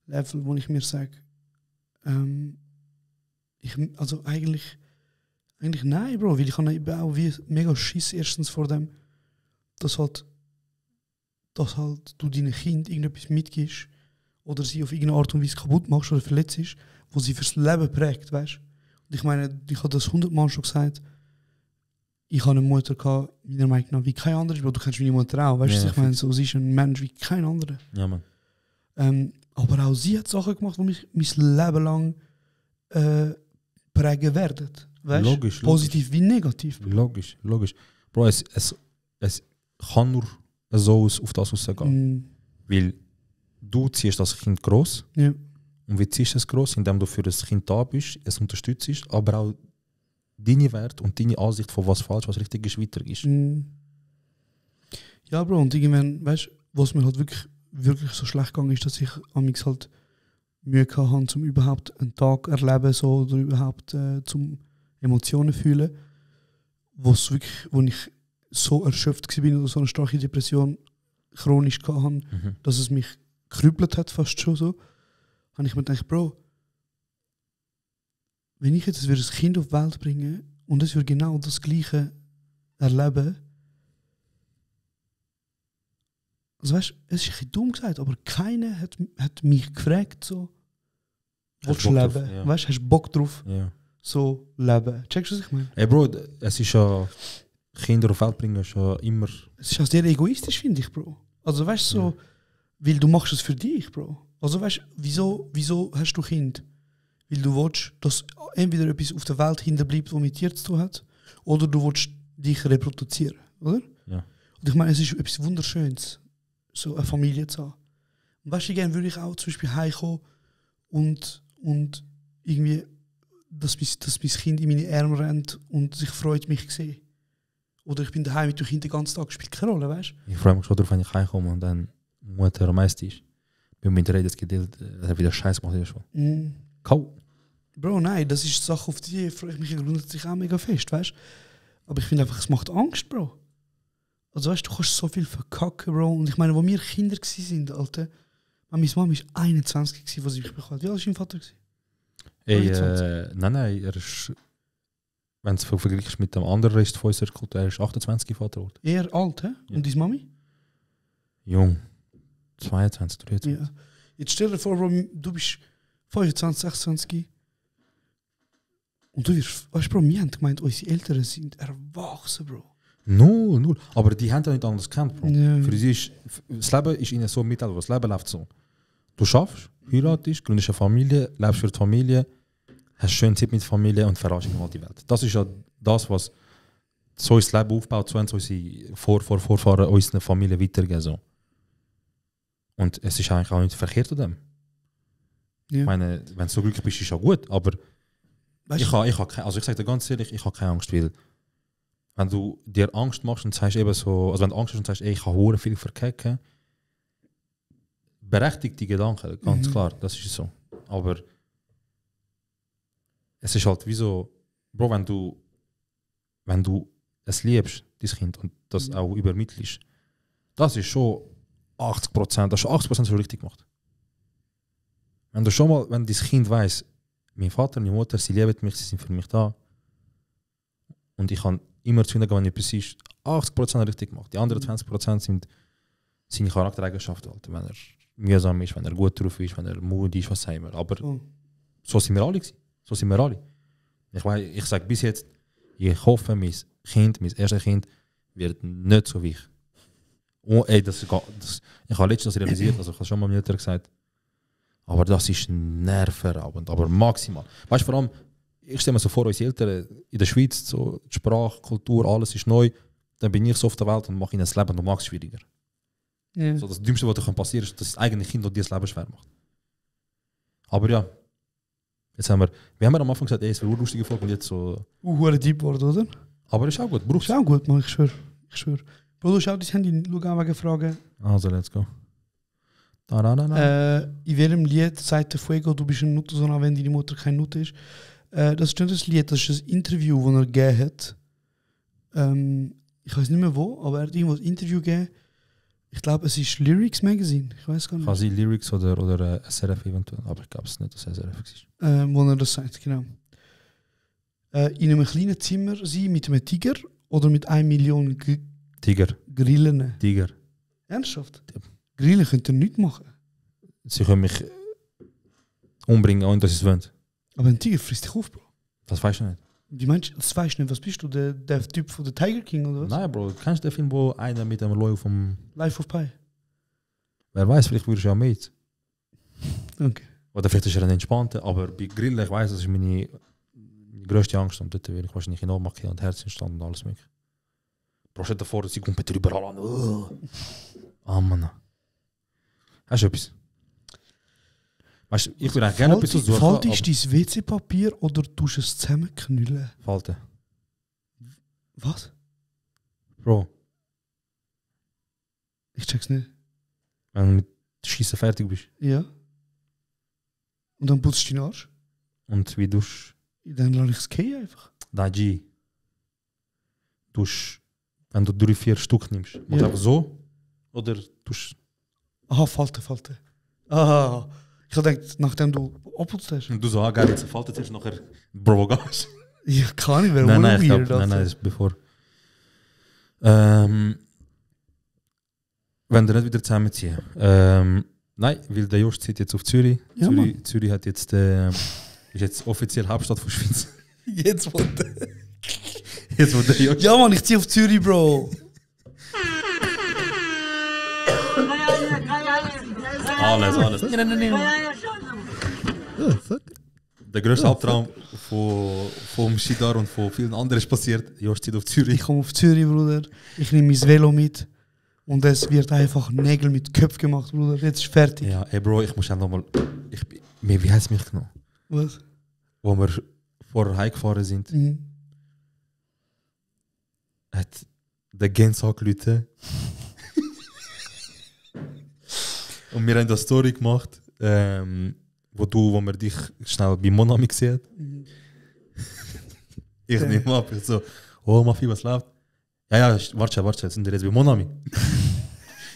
Level, wo ich mir sage, also eigentlich nein, Bro, weil ich habe auch wie mega Schiss erstens vor dem, dass halt du deinen Kind irgendetwas mitgibst oder sie auf irgendeine Art und Weise kaputt machst oder verletzt ist, wo sie fürs Leben prägt, weißt? Und ich meine, ich habe das 100-mal schon gesagt, ich habe eine Mutter gehabt, meiner Meinung nach, wie kein anderer, Bro, du kennst meine Mutter auch, weißt du, ich meine, so, sie ist ein Mensch wie kein anderer. Ja, Mann. Aber auch sie hat Sachen gemacht, die mich mein Leben lang prägen werden. Weißt? Logisch. Positiv wie negativ. Logisch. Bro, es kann nur so auf das rausgehen. Weil du ziehst das Kind gross. Ja. Und wie ziehst du es gross? Indem du für das Kind da bist, es unterstützt, aber auch deine Werte und deine Ansicht von was falsch, was richtig ist, weiter ist. Ja, Bro, und irgendwann, weißt du, was mir halt wirklich so schlecht gegangen ist, dass ich amigs halt Mühe hatte, um überhaupt einen Tag erleben so, oder überhaupt zum Emotionen fühlen, wo ich so erschöpft war oder so eine starke Depression chronisch hatte, dass es mich gerüppelt hat, fast schon so, habe ich mir gedacht, Bro, wenn ich jetzt ein Kind auf die Welt bringen und es würde genau das Gleiche erleben, also weißt, es ist ein bisschen dumm gesagt, aber keiner hat mich gefragt, so, willst du leben? Ja. Weißt, hast du Bock drauf? Ja. So leben. Checkst du, was ich meine? Ey Bro, es ist ja, Kinder auf die Welt bringen ist ja immer... Es ist ja sehr egoistisch, finde ich, Bro. Also weißt du, so, weil du machst es für dich, Bro. Also weißt du, wieso hast du Kind? Weil du willst, dass entweder etwas auf der Welt hinterbleibt, was mit dir zu tun hat, oder du willst dich reproduzieren, oder? Ja. Und ich meine, es ist etwas Wunderschönes, so eine Familie zu haben. Und weißt du, gerne würde ich auch zum Beispiel heimkommen und irgendwie, dass mein Kind in meine Arme rennt und sich freut, mich zu sehen. Oder ich bin daheim mit dem Kind den ganzen Tag, spielt keine Rolle, weißt du? Ich freue mich schon darauf, wenn ich heimkomme und dann Mutter am meisten ist. Bei mir Rede, es geht wieder Scheiß gemacht ist schon. Kau. Bro, nein, das ist eine Sache, auf die freue ich mich grundsätzlich auch mega fest, weißt du? Aber ich finde einfach, es macht Angst, Bro. Also weißt du, du kannst so viel verkacken, Bro. Und ich meine, wo wir Kinder waren, Alter, meine Mama war 21, als sie mich bekommen hat. Wie alt war dein Vater? Nein, er ist, wenn du es vergleichst mit dem anderen Rest von unserer Kultur, er ist 28 Vater geworden. Eher alt, hä? Ja. Und deine Mami? Jung. 22, 23. Ja. Jetzt stell dir vor, Bro, du bist 25, 26 und du wirst, weißt du, Bro, wir haben gemeint, unsere Eltern sind erwachsen, Bro. Null. Aber die haben ja nicht anders gekannt, Bro. Ja. Für sie ist, das Leben ist ihnen so mitteilt, das Leben läuft so. Du schaffst, heiratest, gründest eine Familie, lebst für die Familie, hast schön Zeit mit der Familie und verarschst mal die Welt. Das ist ja das, was so unser Leben aufbaut, so haben unsere Vorfahren unsere Familie weitergeben. So. Und es ist eigentlich auch nicht verkehrt an dem. Ja. Ich meine, wenn du so glücklich bist, ist ja gut, aber Weißt ich sage dir ganz ehrlich, ich habe keine Angst, weil wenn du dir Angst machst und sagst eben so, also wenn du Angst hast und sagst, ey, ich habe hure viel verkacken, berechtigt die Gedanken, ganz klar, das ist so. Aber es ist halt wie so, Bro, wenn du es liebst, dein Kind, und das auch übermittelst, das ist schon 80%, das ist 80% schon richtig gemacht. Wenn dein Kind weiss, mein Vater, meine Mutter, sie lieben mich, sie sind für mich da, und ich kann immer zu ihnen gehen, wenn etwas ist, 80% richtig gemacht. Die anderen 20% sind seine Charaktereigenschaften, Alter. Wenn er mühsam ist, wenn er gut drauf ist, wenn er mutig ist, was sagen wir. Aber so sind wir alle gewesen. So sind wir alle. Ich sage bis jetzt, ich hoffe, mein erstes Kind wird nicht so wie ich. Oh, ey, ich habe letztens realisiert, also ich habe schon mal meiner Mutter gesagt, aber das ist nervenraubend, aber maximal. Weißt du, vor allem, ich stelle mir so vor, unsere Eltern in der Schweiz, so die Sprache, Kultur, alles ist neu, dann bin ich so auf der Welt und mache ihnen das Leben noch schwieriger. Ja. So, das Dümmste, was passieren kann, ist, dass das eigene Kind noch dir das Leben schwer macht. Aber ja, jetzt haben wir am Anfang gesagt, ey, es wäre eine lustige Folge und jetzt so. Deep Wort, oder? Aber ist auch gut, brauchst Ist auch gut, Mann, ich schwör. Bro, schau dein Handy, schau auch wegen Fragen. Also, let's go. In welchem Lied sagt der Fuego, du bist ein Nutte, sondern wenn deine Mutter keine Nutte ist? Das ist nicht das Lied, das ist ein Interview, das er gegeben hat. Ich weiß nicht mehr wo, aber er hat irgendwo ein Interview gegeben. Ich glaube, es ist Lyrics Magazine. Ich weiß gar nicht. Quasi Lyrics oder SRF eventuell, aber ich glaube es nicht, dass SRF ist. Wo er das sagt, genau. In einem kleinen Zimmer sein mit einem Tiger oder mit 1 Million Tiger. Grillen. Tiger. Ernsthaft? Grillen könnt ihr nicht machen. Sie können mich umbringen, ohne dass sie es wollen. Aber ein Tiger frisst dich auf, Bro. Das weißt du nicht. Wie meinst du, das weißt du nicht? Was bist du? Der Typ von der Tiger King oder was? Nein, Bro, kennst du den Film, wo einer mit einem Leu vom. Life of Pi. Wer weiß, vielleicht würdest du ja mit. Okay. Oder vielleicht ist er ein entspannter, aber bei Grillen, ich weiß, das ist meine grösste Angst und dort will ich wahrscheinlich in Ohnmacht gehen und Herzinstand und alles mögliche. Bro, stell dir vor, sie kommt überall an. Ah, Mann. Hast du etwas? Weißt du, ich würde eigentlich gerne etwas suchen. Faltest du dein WC-Papier oder tust du es zusammenknüllen? Falten. Was? Bro, Ich check's nicht. wenn du mit Schießen fertig bist Ja. Und dann putzt du deinen Arsch? und wie dusch Dann lasse ich es gehen einfach. da G dusch, wenn du 3-4 Stück nimmst, machst du Ja. einfach so oder dusch Aha, Falte. Ah, ich habe gedacht, nachdem du abputzt hast. und du so, geil, jetzt faltet es nachher, Bro, Gas. Ja, kann ich, wäre Nein, ich weird. glaube, nein, das ist bevor. Wenn wir nicht wieder zusammenziehen. Nein, weil der Jost zieht jetzt auf Zürich. Ja, Zürich hat jetzt, ist jetzt offiziell Hauptstadt von Schweiz. Jetzt wollte Jetzt wo der Jost. Ja, Mann, ich ziehe auf Zürich, Bro. Alles. Der grösste Albtraum vom Skidar und von vielen anderen ist passiert. Jost zieht auf Ich Zürich. komme auf Zürich, Bruder. Ich nehme mein Velo mit. Und es wird einfach Nägel mit Köpfen gemacht, Bruder. Jetzt ist fertig. Ja, ey Bro, ich muss ja nochmal. Wie heißt es mich genau? Was? Wo wir vorher heimgefahren sind, hat der Gens angerufen. Und wir haben eine Story gemacht, wo man dich schnell bei Monami sieht. Ich nehme ab, ich so, oh Mafi, was läuft? Ja, warte, sind wir jetzt bei Monami?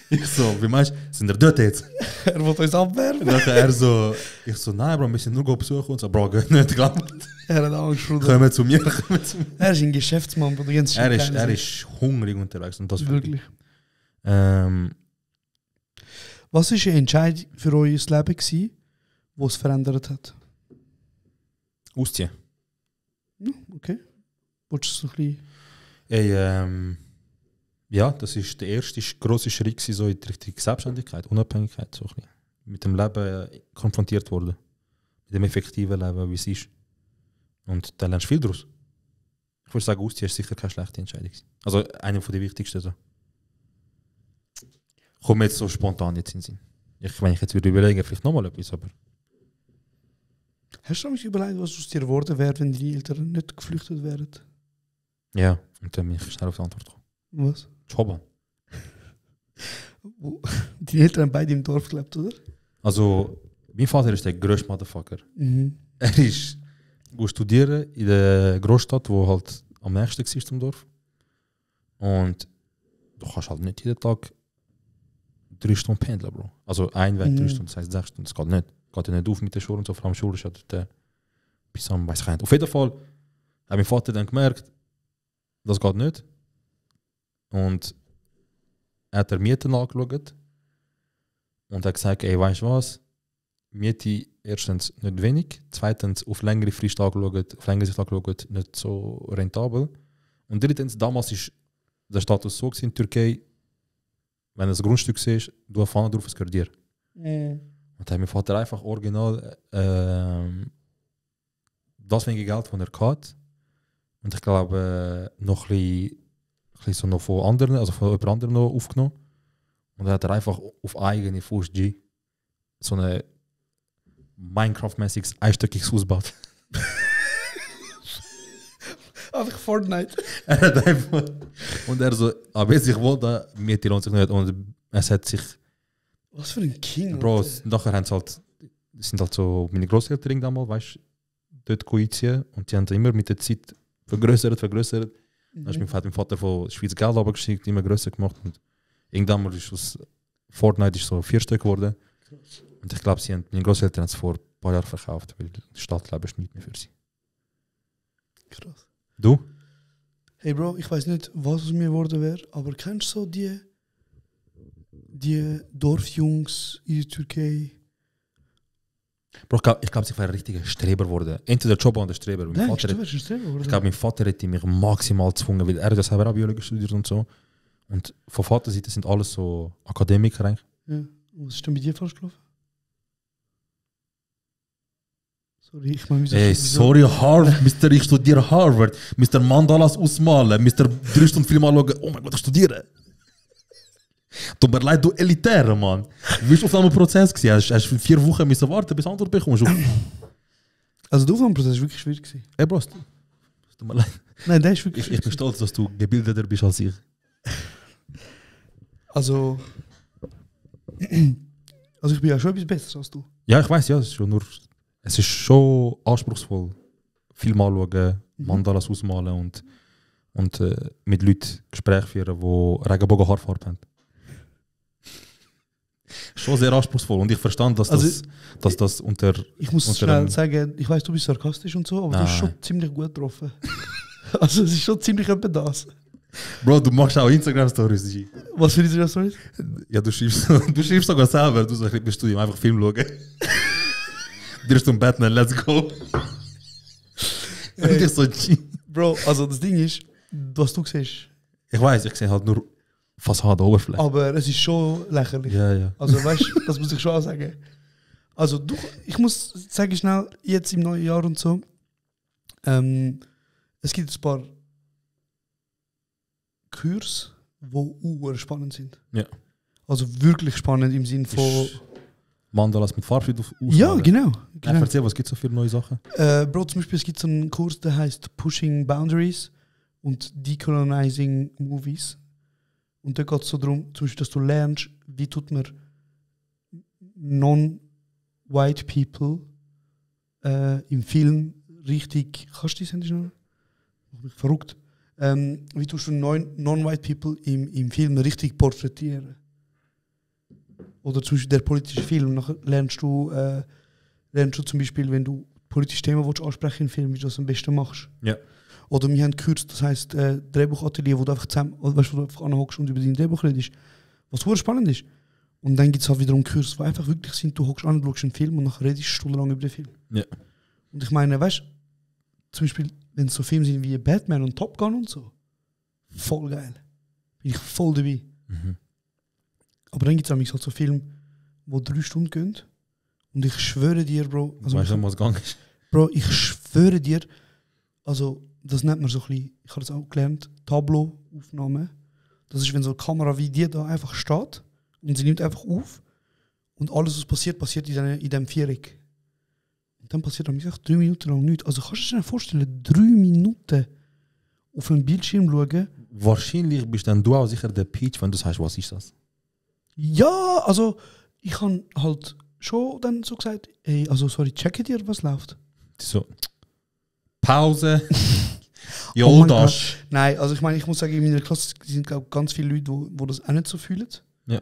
Ich so, wie meinst du, sind wir dort jetzt? Er will uns abwerfen. Und dann er so, ich so, nein Bro, wir sind nur besuchen und so, Bro, geht nicht, glaubt. Er hat Angst, Bruder. Kommen zu mir. Er ist ein Geschäftsmann, Bruder. Ganz Er schön ist hungrig unterwegs und das wirklich. Ähm, Was war eine Entscheidung für euer Leben, die es verändert hat? Ausziehen. Ja, okay. Wolltest du so ein bisschen... Ey, Ja, das ist der erste grosse Schritt gewesen, so in die Richtung Selbstständigkeit, Unabhängigkeit. So ein bisschen. Mit dem Leben konfrontiert worden. Mit dem effektiven Leben, wie es ist. Und da lernst du viel daraus. Ich würde sagen, Ausziehen ist sicher keine schlechte Entscheidung. Also eine von den wichtigsten. So. Kommt mir jetzt so spontan jetzt in den Sinn. Wenn ich jetzt würde überlegen, vielleicht nochmal etwas, aber... Hast du mich überlegt, was aus dir geworden wäre, wenn deine Eltern nicht geflüchtet wären? Ja, und dann bin ich schnell auf die Antwort gekommen. Was? Schoban. Deine Eltern haben beide im Dorf gelebt, oder? Also, mein Vater ist der grösste Motherfucker. Mhm. Er ist studieren in der Großstadt, wo halt am nächsten war zum Dorf. Und du kannst halt nicht jeden Tag 3 Stunden pendeln, Bro. Also ein Weg 3 Stunden, das heisst 6 Stunden, das geht nicht. Geht ja nicht auf mit der Schule und so, vor allem Schule ist ja dort bis am, weiss ich nicht. Auf jeden Fall hat mein Vater dann gemerkt, das geht nicht. Und er hat Mieten angeschaut und hat gesagt, ey, weißt du was, Miete erstens nicht wenig, zweitens auf längere Frist angeschaut, auf längere Sicht angeschaut, nicht so rentabel. Und drittens, damals war der Status so in der Türkei, wenn du ein Grundstück siehst, du hast Fahne drauf, es gehört dir. Und dann hat mein Vater einfach original das wenige Geld, das er hatte, und ich glaube noch ein bisschen so noch von anderen, also von jemand anderem noch aufgenommen. Und dann hat er einfach auf eigene Faust G so ein Minecraft-mäßiges einstöckiges Haus gebaut. Einfach Fortnite. Er hat einfach. Und er so, aber jetzt ich wollte, Miete lohnt sich nicht. Und es hat sich. Was für ein King. Bro, nachher haben sie halt. Sind halt so meine Grosseltern damals, weißt du, dort einziehen. Und die haben immer mit der Zeit vergrößert. Dann ist mein Vater von der Schweiz Geld abgeschickt, immer grösser gemacht. Und irgendwann mal ist aus Fortnite ist so 4 Stück geworden. Und ich glaube, meine Grosseltern haben es vor ein paar Jahren verkauft, weil das Stadtleben ist nicht mehr für sie. Krass. Du? Hey Bro, ich weiß nicht, was aus mir geworden wäre, aber kennst du so die Dorfjungs in der Türkei? Bro, ich glaube, ich wäre ein richtiger Streber geworden. Entweder der Job oder der Streber. Mein Denkst Vater, du, wärst ein Streber geworden? ich glaube, mein Vater hätte mich maximal gezwungen, weil er hat selber auch Biologie studiert und so. Und von Vaterseite sind alles so Akademiker eigentlich. Ja. Was ist denn bei dir falsch gelaufen? Sorry, ich meine, Ey, sorry, Harvard, Mr. Ich studiere Harvard. Mr. Mandalas ausmalen. Mr. 3 Stunden Film anschauen. Oh mein Gott, ich studiere. Tut mir leid, du Elitäre, Mann. Du bist auf einem Prozess gewesen. Hast 4 Wochen müssen warten, bis du Antwort bekommst. Also der Aufnahmeprozess war wirklich schwierig gewesen. Ey, Bro, es tut mir leid. Nein, der ist wirklich Ich bin stolz, dass du gebildeter bist als ich. Also ich bin ja schon etwas besser als du. Ja, ich weiß, ja, es ist schon anspruchsvoll. Viel mal schauen, Mandalas ausmalen und mit Leuten Gespräche führen, die Regenbogen-Haarfarbe haben. Schon sehr anspruchsvoll und ich verstand, dass das unter. Ich muss schnell sagen, ich weiß, du bist sarkastisch und so, aber du hast schon ziemlich gut getroffen. Also es ist schon ziemlich etwa das. Bro, du machst auch Instagram-Stories. Was für Instagram-Stories? Ja, du schreibst sogar selber. Du sagst, im Studium einfach Film schauen. 3 Stunden Batman, let's go. Und ich so, Bro, also das Ding ist, was du siehst. Ich weiß, ich sehe halt nur Fassade, Oberfläche. Aber es ist schon lächerlich. Ja. Also weißt du, das muss ich schon auch sagen. Also ich muss sagen schnell, jetzt im neuen Jahr und so, es gibt ein paar Kurse, die spannend sind. Ja. Also wirklich spannend im Sinn von... Mandalas mit Farbschrift ausmalen. Ja, genau. Erzähl, was gibt es so für neue Sachen? Bro, zum Beispiel, es gibt so einen Kurs, der heißt Pushing Boundaries und Decolonizing Movies. Und da geht es so darum, zum Beispiel, dass du lernst, wie tut man non-white people im Film richtig... Kannst du das Handy schnell? Ich bin verrückt. Wie tust du non-white people im Film richtig porträtieren? Oder zum Beispiel der politische Film. Nachher lernst du zum Beispiel, wenn du politische Themen ansprechen im Film, wie du das am besten machst. Ja. Oder wir haben gekürzt, das heisst Drehbuchatelier, wo du einfach zusammen, weißt, wo du einfach anhockst und über dein Drehbuch redest. Was super spannend ist. Und dann gibt es halt wiederum Kurs, wo einfach wirklich sind, du hockst an, schaust einen Film und nachher redest du stundenlang über den Film. Ja. Und ich meine, weißt du, zum Beispiel, wenn es so Filme sind wie Batman und Top Gun und so, voll geil. bin ich voll dabei. Aber dann gibt es halt so Filme, die 3 Stunden gehen. Und ich schwöre dir, Bro. Also weißt du, was gegangen ist? Bro, ich schwöre dir, also das nennt man so ein bisschen, ich habe das auch gelernt, Tableau-Aufnahme. Das ist, wenn so eine Kamera wie die da einfach steht und sie nimmt einfach auf und alles, was passiert in dem Viereck. Und dann passiert dann gesagt 3 Minuten lang nichts. Also kannst du dir vorstellen, 3 Minuten auf einen Bildschirm schauen? Wahrscheinlich bist dann du auch sicher der Peach, wenn du sagst, was ist das? Ja, also ich habe halt schon dann so gesagt, ey, also sorry, checke dir, was läuft. So, Pause. Ja, Oh mein das. Nein, also ich meine, ich muss sagen, in meiner Klasse sind glaub, ganz viele Leute, wo das auch nicht so fühlen. Ja.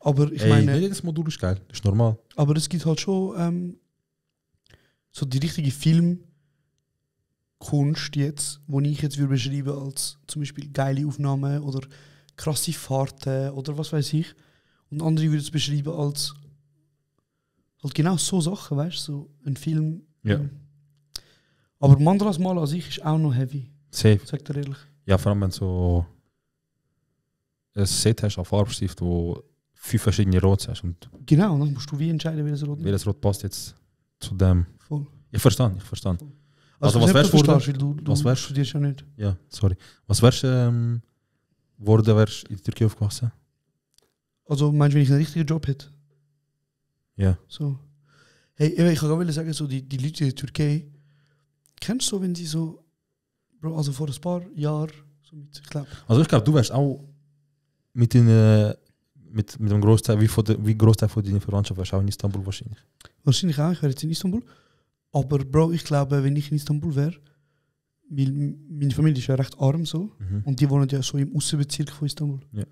Aber ich Ey, meine, nicht jedes Modul ist geil, das ist normal. aber es gibt halt schon so die richtige Filmkunst jetzt, wo ich jetzt würde beschreiben als zum Beispiel geile Aufnahmen oder krasse Fahrten oder was weiß ich. Und andere würden es beschreiben als halt genau so Sachen, weißt du, so ein Film. Ja. Aber Mandras Mal an sich ist auch noch heavy, Safe. sagt er ehrlich. Ja, vor allem wenn du so ein Set hast, ein Farbstift, wo 5 verschiedene Rots hast und Genau, dann musst du wie entscheiden, welches Rot. welches Rot passt jetzt zu dem. Voll. Ich verstehe. Also was was wärst du weil du Was wärst- studierst ja nicht. Ja, sorry. Was wärst du wärst in der Türkei aufgewachsen? Also meinst du, wenn ich einen richtigen Job hätte? Ja. So. Hey, ich kann gerade sagen, so die Leute in der Türkei, kennst du so, wenn sie so, Bro, also vor ein paar Jahren, so mit, ich glaube, Also ich glaube, du wärst auch mit dem Großteil, wie Großteil von deiner Verwandtschaft wärst du auch in Istanbul wahrscheinlich. wahrscheinlich auch, ich wäre jetzt in Istanbul. Aber Bro, ich glaube, wenn ich in Istanbul wäre, weil meine Familie ist ja recht arm so, und die wohnen ja so im Aussenbezirk von Istanbul. Ja.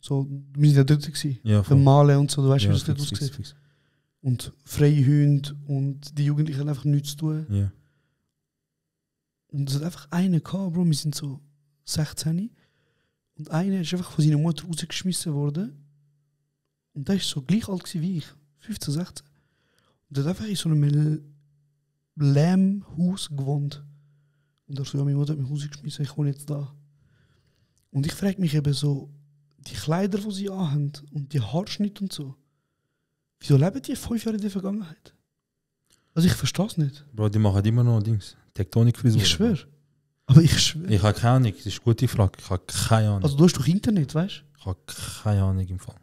So, wir sind ja dort gewesen. Ja, Beim Malen und so, du weißt, ja, wie das dort fix, aussieht. fix. Und freie Hunde und die Jugendlichen haben einfach nichts zu tun. Ja. Und es hat einfach einen gehabt, Bro, wir sind so 16. Und einer ist einfach von seiner Mutter rausgeschmissen worden. Und der ist so gleich alt gewesen wie ich, 15, 16. Und der hat einfach in so einem Lärmhaus gewohnt. Und er so, ja, meine Mutter hat mich rausgeschmissen, ich wohne jetzt da. Und ich frage mich eben so, die Kleider, die sie anhaben und die Haarschnitte und so, wieso leben die 5 Jahre in der Vergangenheit? Also ich verstehe es nicht. Bro, die machen immer noch Dings. Tektonikfrisur. Ich schwöre. Aber ich schwöre. Ich habe keine Ahnung, das ist eine gute Frage. Ich habe keine Ahnung. Also du hast doch Internet, weißt du? Ich habe keine Ahnung im Fall.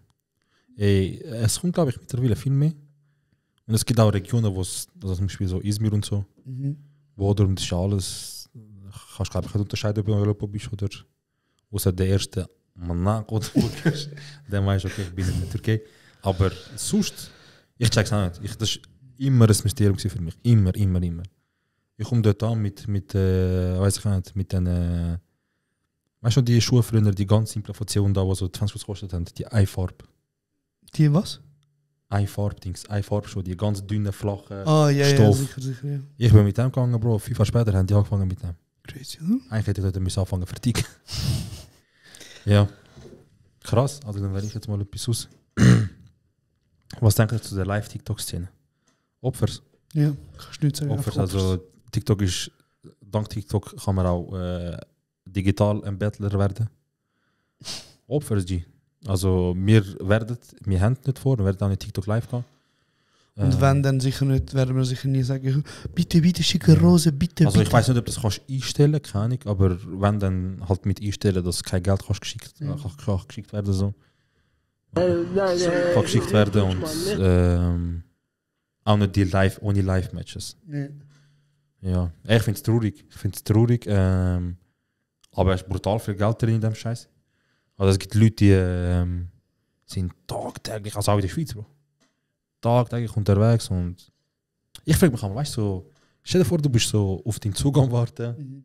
Ey, es kommt, glaube ich, mittlerweile viel mehr. Und es gibt auch Regionen, wo es, also zum Beispiel so Izmir und so, wo darum das ist alles, kannst glaube ich nicht unterscheiden, ob du in Europa bist oder außer der erste Monaco oder wo ist, dann weißt du, okay, ich bin in der Türkei. Aber sonst, ich check's auch nicht. Das war immer ein Mysterium für mich. Immer. Ich komme dort an mit weiß ich nicht, mit den, weißt du, die Schuhe früher, die ganz simple von C&A, die so 20 gekostet haben, die Eifarbe. Die was? Eifarb-Dings, Eifarb-Schuhe, die ganz dünnen, flachen Ah, ja, Stoff. ja, sicher, ja. Ich bin mit dem gegangen, Bro. 5 Jahre später haben die angefangen mit dem. Crazy, oder? Eigentlich hätte ich dort müssen anfangen verticken. Ja. Krass, also dann werde ich jetzt mal etwas aus. Was denkt ihr zu der Live-TikTok-Szene? Opfers. Ja, kannst du nicht sagen. Opfers, einfach also TikTok ist, dank TikTok kann man auch digital ein Battler werden. Opfers, G. Also wir haben nicht vor, wir werden auch nicht TikTok live gehen. Und wenn, dann sicher nicht, werden wir sicher nie sagen, bitte schicke Rose, bitte. Also ich bitte. weiß nicht, ob du das kannst einstellen, keine Ahnung, aber wenn dann halt mit einstellen, dass kein Geld kannst geschickt werden so. Kann geschickt werden und auch nicht die ohne Live-Matches. Ja, ich finde es traurig. Aber es ist brutal viel Geld drin in dem Scheiß. Also es gibt Leute, die sind tagtäglich, also auch in der Schweiz, Bro. Tagtäglich unterwegs und ich frage mich einmal, weißt du, so, stell dir vor, du bist so auf den Zug am Warten,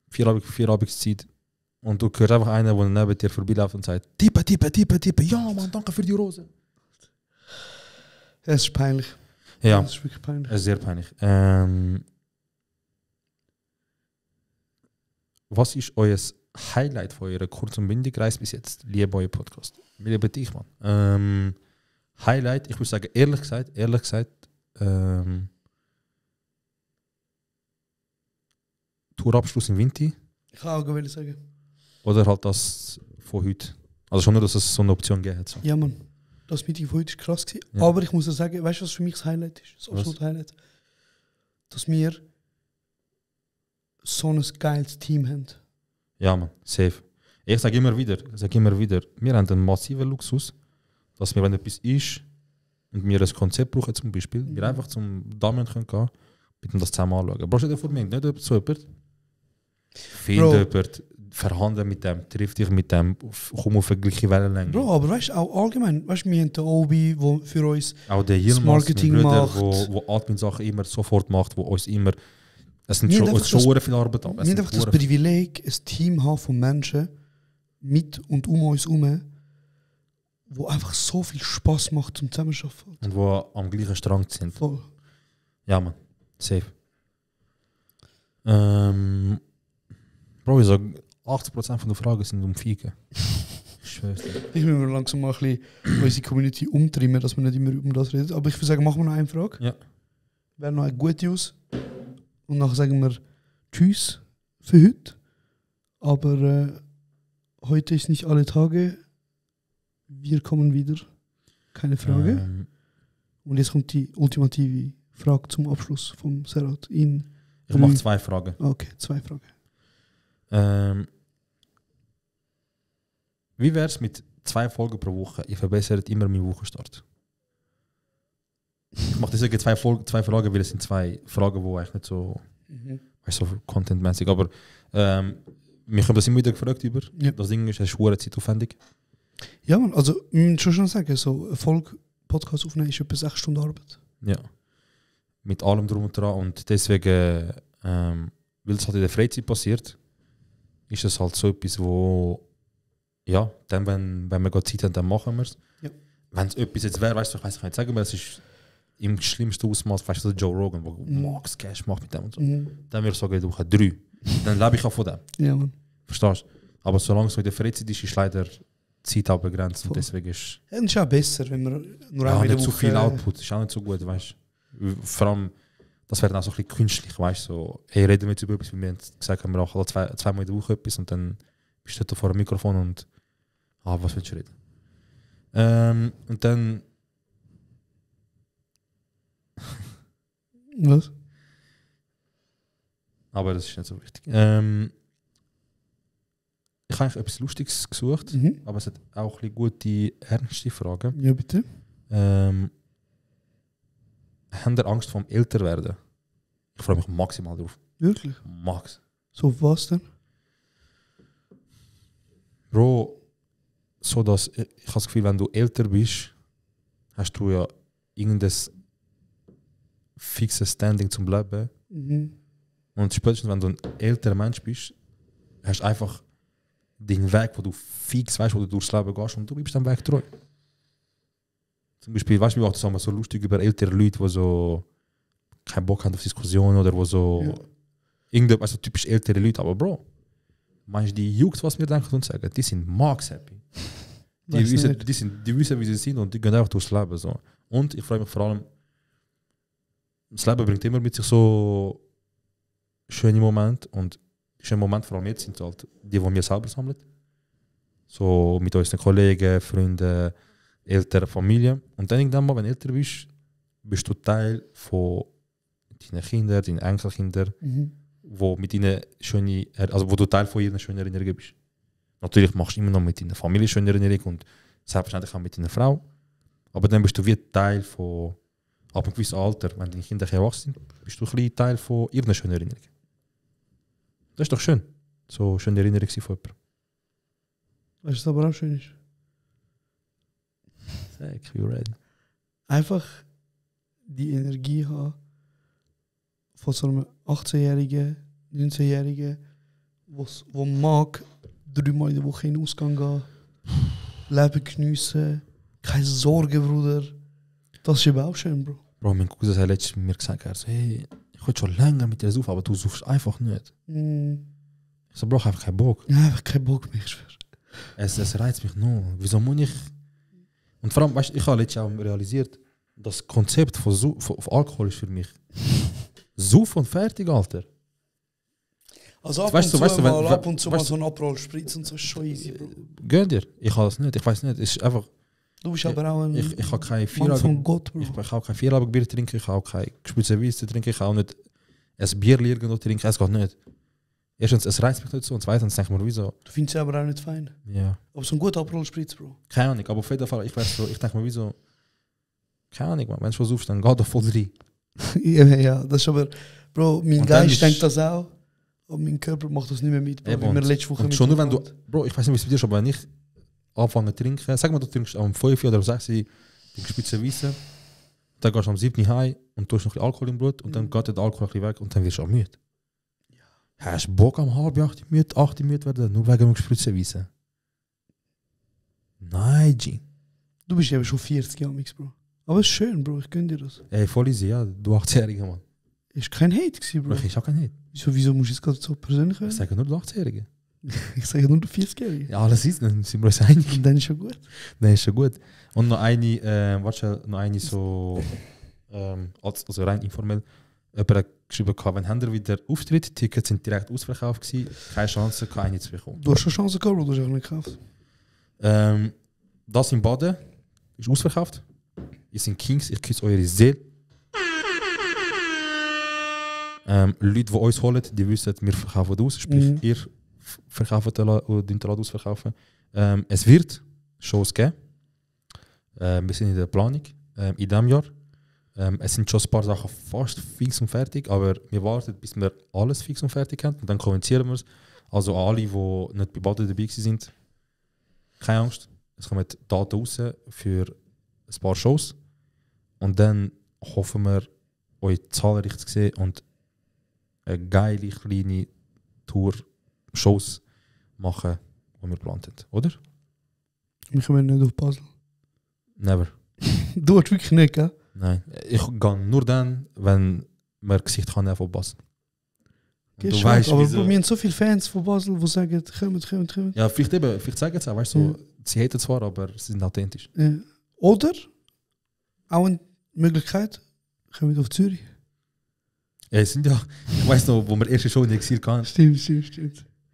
4 Abendszeit und du hörst einfach einen, der neben dir vorbeiläuft und sagt, tippe, ja Mann, danke für die Rose. Es ist peinlich. Ja, Es ist wirklich peinlich. es ist sehr peinlich. Was ist euer Highlight von eurer Kurz- und Bündig-Reise bis jetzt? Liebe euer Podcast. Liebe dich, Mann. Highlight, ich würde sagen, ehrlich gesagt, Tourabschluss im Winter. Ich kann auch sagen. Oder halt das von heute. Also schon nur, dass es so eine Option gegeben hat. So. Ja, Mann. Das Meeting von heute war krass gewesen. Ja. Aber ich muss dir sagen, weißt du, was für mich das Highlight ist? Das Was? absolute Highlight. Dass wir so ein geiles Team haben. Ja, man, safe. Ich sage immer wieder, wir haben einen massiven Luxus, dass wir, wenn etwas ist und wir ein Konzept brauchen zum Beispiel, wir einfach zum Damen können gehen, bitte das zusammen anschauen. Brauchst du dir vor mir nicht so jemand? Finde jemand, verhandeln mit dem, triff dich mit dem, komm auf eine gleiche Wellenlänge. Bro, aber weißt du, auch allgemein, weißt du, wir haben den Obi, der für uns Auch der das Yilmaz, Marketing mein Bruder, macht. wo Admin-Sachen immer sofort macht, wo uns immer... Es sind Wir schon, haben uns schon einfach sehr viel Arbeit ab. wir haben einfach das Privileg, ein Team haben von Menschen mit und um uns herum, wo einfach so viel Spaß macht zum Zusammenarbeiten. Und wo am gleichen Strang sind. Voll. Ja, man. Safe. Bro, ich sage, 80% von den Fragen sind um Fiegen. Ich schwör's dir. Ich will mir langsam mal ein bisschen unsere Community umtrimmen, dass wir nicht immer über das reden. Aber ich würde sagen, machen wir noch eine Frage. Ja. Wäre noch eine gute aus. Und nachher sagen wir Tschüss für heute. Aber heute ist nicht alle Tage. Wir kommen wieder. Keine Frage. Und jetzt kommt die ultimative Frage zum Abschluss vom Serhat. Ich mache 2 Fragen. Okay, 2 Fragen. Wie wäre es mit 2 Folgen pro Woche? Ich verbessere immer meinen Wochenstart. Ich mache deswegen 2 Fragen, weil es sind 2 Fragen, die eigentlich nicht so, weißt, so contentmäßig. Aber mich haben das immer wieder gefragt über. Ja. Das Ding ist, es ist sehr zeitaufwendig. Ja, man, also ich muss schon sagen, so eine Folge Podcast aufnehmen ist etwa 6 Stunden Arbeit. Ja. Mit allem drum und dran. Und deswegen, weil es halt in der Freizeit passiert, ist es halt so etwas, wo, ja, dann, wenn wir gerade Zeit haben, dann machen wir es. Ja. Wenn es etwas jetzt wäre, weißt du, ich weiß nicht sagen, aber es ist im schlimmsten Ausmaß, weißt du, Joe Rogan, wo Max Cash macht mit dem und so. Dann würde ich sagen, du hast 3. Dann lebe ich auch von dem. Ja, man. Verstehst du? Aber solange es in der Freizeit ist, ist leider Zeit auch begrenzt. Voll. Und deswegen ist Ja, das ist auch besser, wenn wir nur ja, einmal in der nicht zu Woche... viel Output, ist auch nicht so gut, weißt du. Vor allem, das wäre dann auch so ein bisschen künstlich, weißt du. So, hey, reden wir jetzt über etwas, wie wir haben gesagt haben, wir auch alle zweimal in der Woche etwas und dann bist du dort vor dem Mikrofon und was willst du reden? Und dann Was? aber das ist nicht so wichtig. Ich habe eigentlich etwas Lustiges gesucht, aber es hat auch ein bisschen gute, ernste Fragen. Ja, bitte. Haben ihr Angst vom Älterwerden? Ich freue mich maximal drauf. Wirklich? Max. So was denn? Bro, so dass ich habe das Gefühl, wenn du älter bist, hast du ja irgendein fixes Standing zum Leben. Und spätestens, wenn du ein älterer Mensch bist, hast du einfach den Weg, wo du fix weißt, wo du durchs Leben gehst und du bleibst dem Weg treu. Zum Beispiel, weißt du, wir machen das so lustig über ältere Leute, die so keinen Bock haben auf Diskussionen oder wo so irgendein, also typisch ältere Leute, aber Bro, meinst du, die juckt, was wir denken und sagen, die sind max happy. Die wissen, wie sie sind und die gehen einfach durchs Leben. So. Und ich freue mich vor allem, das Leben bringt immer mit sich so schöne Momente und schöne Momente, vor allem jetzt, sind halt die wir selber sammeln. So mit unseren Kollegen, Freunden, Eltern, Familie. Und dann irgendwann mal, wenn du älter bist, bist du Teil von deinen Kindern, deinen Enkelkindern, wo mit ihnen schöne, also wo du Teil von ihren schönen Erinnerungen bist. Natürlich machst du immer noch mit deiner Familie schöne Erinnerungen und selbstverständlich auch mit deiner Frau. Aber dann bist du wie Teil von, ab einem gewissen Alter, wenn deine Kinder erwachsen sind, bist du ein bisschen Teil von ihren schönen Erinnerungen. Das ist doch schön. So schöne Erinnerung von jemandem. Weißt du, was aber auch schön ist? Sag, you ready? Einfach die Energie haben von so einem 18-Jährigen, 19-Jährigen, wo mag 3-mal in der Woche in den Ausgang gehen, Leben geniessen, keine Sorgen, Bruder. Das ist eben auch schön, Bro. Bro, mein Cousin hat letztens mir gesagt, er so, hey, ich will schon länger mit dir suchen, aber du suchst einfach nicht. Ich so, Bro, ich habe einfach keinen Bock. Ja, einfach keinen Bock mehr, ich schwör. Es reizt mich nur. Wieso muss ich... Und vor allem, weißt, ich habe letztens auch realisiert, das Konzept von Alkohol ist für mich Suff und fertig, Alter. Also ab Weißt und du, zu wenn- mal, ab und zu mal weißt so ein Aperol Spritz und so ist schon easy, Bro. Gönn dir. Ich habe das nicht. Ich weiß nicht. Es ist einfach. Du bist aber auch ein Ich habe keine Mann von Feierabend. Gott, Bro. Ich kann kein Feierabendbier trinken. Ich kann auch kein gespritzte Weisse trinken. Ich kann auch nicht ein Bier irgendwo trinken. Es geht nicht. Erstens, es reizt mich nicht so. Und zweitens denke ich mir, wieso? Du findest es aber auch nicht fein. Ja. Aber so ein guter Aperol Spritz, Bro. Keine Ahnung. Aber auf jeden Fall, ich denke mir, wieso? Keine Ahnung, man. Wenn du versuchst, dann geht doch voll rein. Ja, das ist aber... Bro, mein Und dann Geist ist- denkt das auch. Aber mein Körper macht das nicht mehr mit, Bro. Eben, Wie wir letzte Woche und schon nur wenn du, mitbekommen Bro, ich weiß nicht, wie es bei dir ist, aber wenn ich anfange zu trinken, sag mal, du trinkst am 5 oder 6 die Spitze Weisse, dann gehst du am 7 heim und du hast noch ein bisschen Alkohol im Blut und dann geht der Alkohol ein bisschen weg und dann wirst du auch müde. Ja. Hast du Bock am halb 8 müde, 8 müde werden, nur wegen dem Spritze Weisse? Nein, G. Du bist eben schon 40 Jahre, Bro. Aber es ist schön, Bro. Ich gönn dir das. Ey, voll easy, ja, du 18-Jähriger, Mann. Ist kein Hate gewesen, Bro. Ich auch nicht. Wieso musst du jetzt gerade so persönlich Ich werden? sage nur du 18-Jährige. Ich sage nur du 40-Jährige. Ja, alles ist, dann sind wir uns einig. Und dann ist schon gut. Nein, ist schon gut. Und noch eine, noch eine so, also rein informell, jemand hat geschrieben, wenn Händler wieder auftritt, die Tickets sind direkt ausverkauft gewesen, keine Chance, eine zu bekommen. Du hast schon Chancen gehabt, Bro. Du hast auch nicht gekauft. Das in Baden ist ausverkauft. Ihr seid Kings, ich küsse eure Seele. Leute, die uns holen, die wissen, wir verkaufen aus, sprich, ihr verkauft den Laden ausverkaufen. Es wird Shows geben. Wir sind in der Planung in diesem Jahr. Es sind schon ein paar Sachen fast fix und fertig, aber wir warten, bis wir alles fix und fertig haben und dann kommunizieren wir es. Also alle, die nicht bei Baden dabei sind, keine Angst. Es kommen Daten raus für ein paar Shows und dann hoffen wir, eure Zahlen richtig zu sehen und eine geile kleine Tour-Shows machen, die wir geplant haben, oder? Wir kommen nicht auf Basel. Never. Du hast wirklich nicht, gell? Nein. Ich gehe nur dann, wenn man Gesicht kann von Basel. Und Geh du schon, weißt, aber wieso. wir haben so viele Fans von Basel, die sagen, kommen. Ja, vielleicht sagen sie auch, weißt du, sie haten zwar, aber sie sind authentisch. Ja. Oder auch eine Möglichkeit, kommen auf Zürich. Ja, es sind ja, ich weiss noch, wo wir erste Show in der Exil kamen, Stimmt.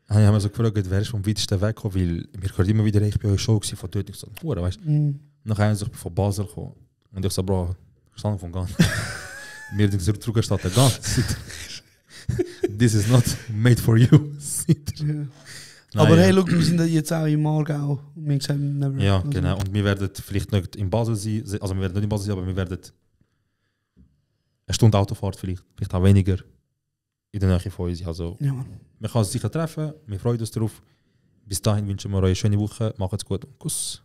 haben wir so gefragt, wer ist vom weitesten Weg gekommen, weil wir hören immer wieder, ich bin bei euch Show gewesen, von dort, ich so, weißt du. Mhm. Dann haben sie von Basel gekommen. Und ich so, Bro, stand von Gan. Mir den zurückgestatten, Gan. This is not made for you. Ja. Nein, Aber ja. hey, look, wir sind jetzt auch in Aargau. Und wir haben gesagt, never. Ja, Also, genau. Und wir werden vielleicht nicht in Basel sein, also wir werden nicht in Basel sein, aber wir werden eine Stunde Autofahrt vielleicht auch weniger in der Nähe von uns. Also, Ja, Mann. wir können uns sicher treffen, wir freuen uns darauf. Bis dahin wünschen wir euch eine schöne Woche, macht's gut und Kuss.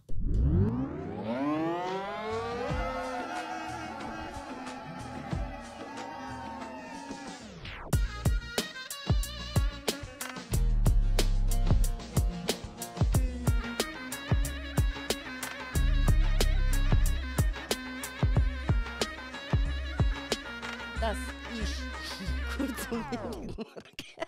Das ist kurz und wenig morgen.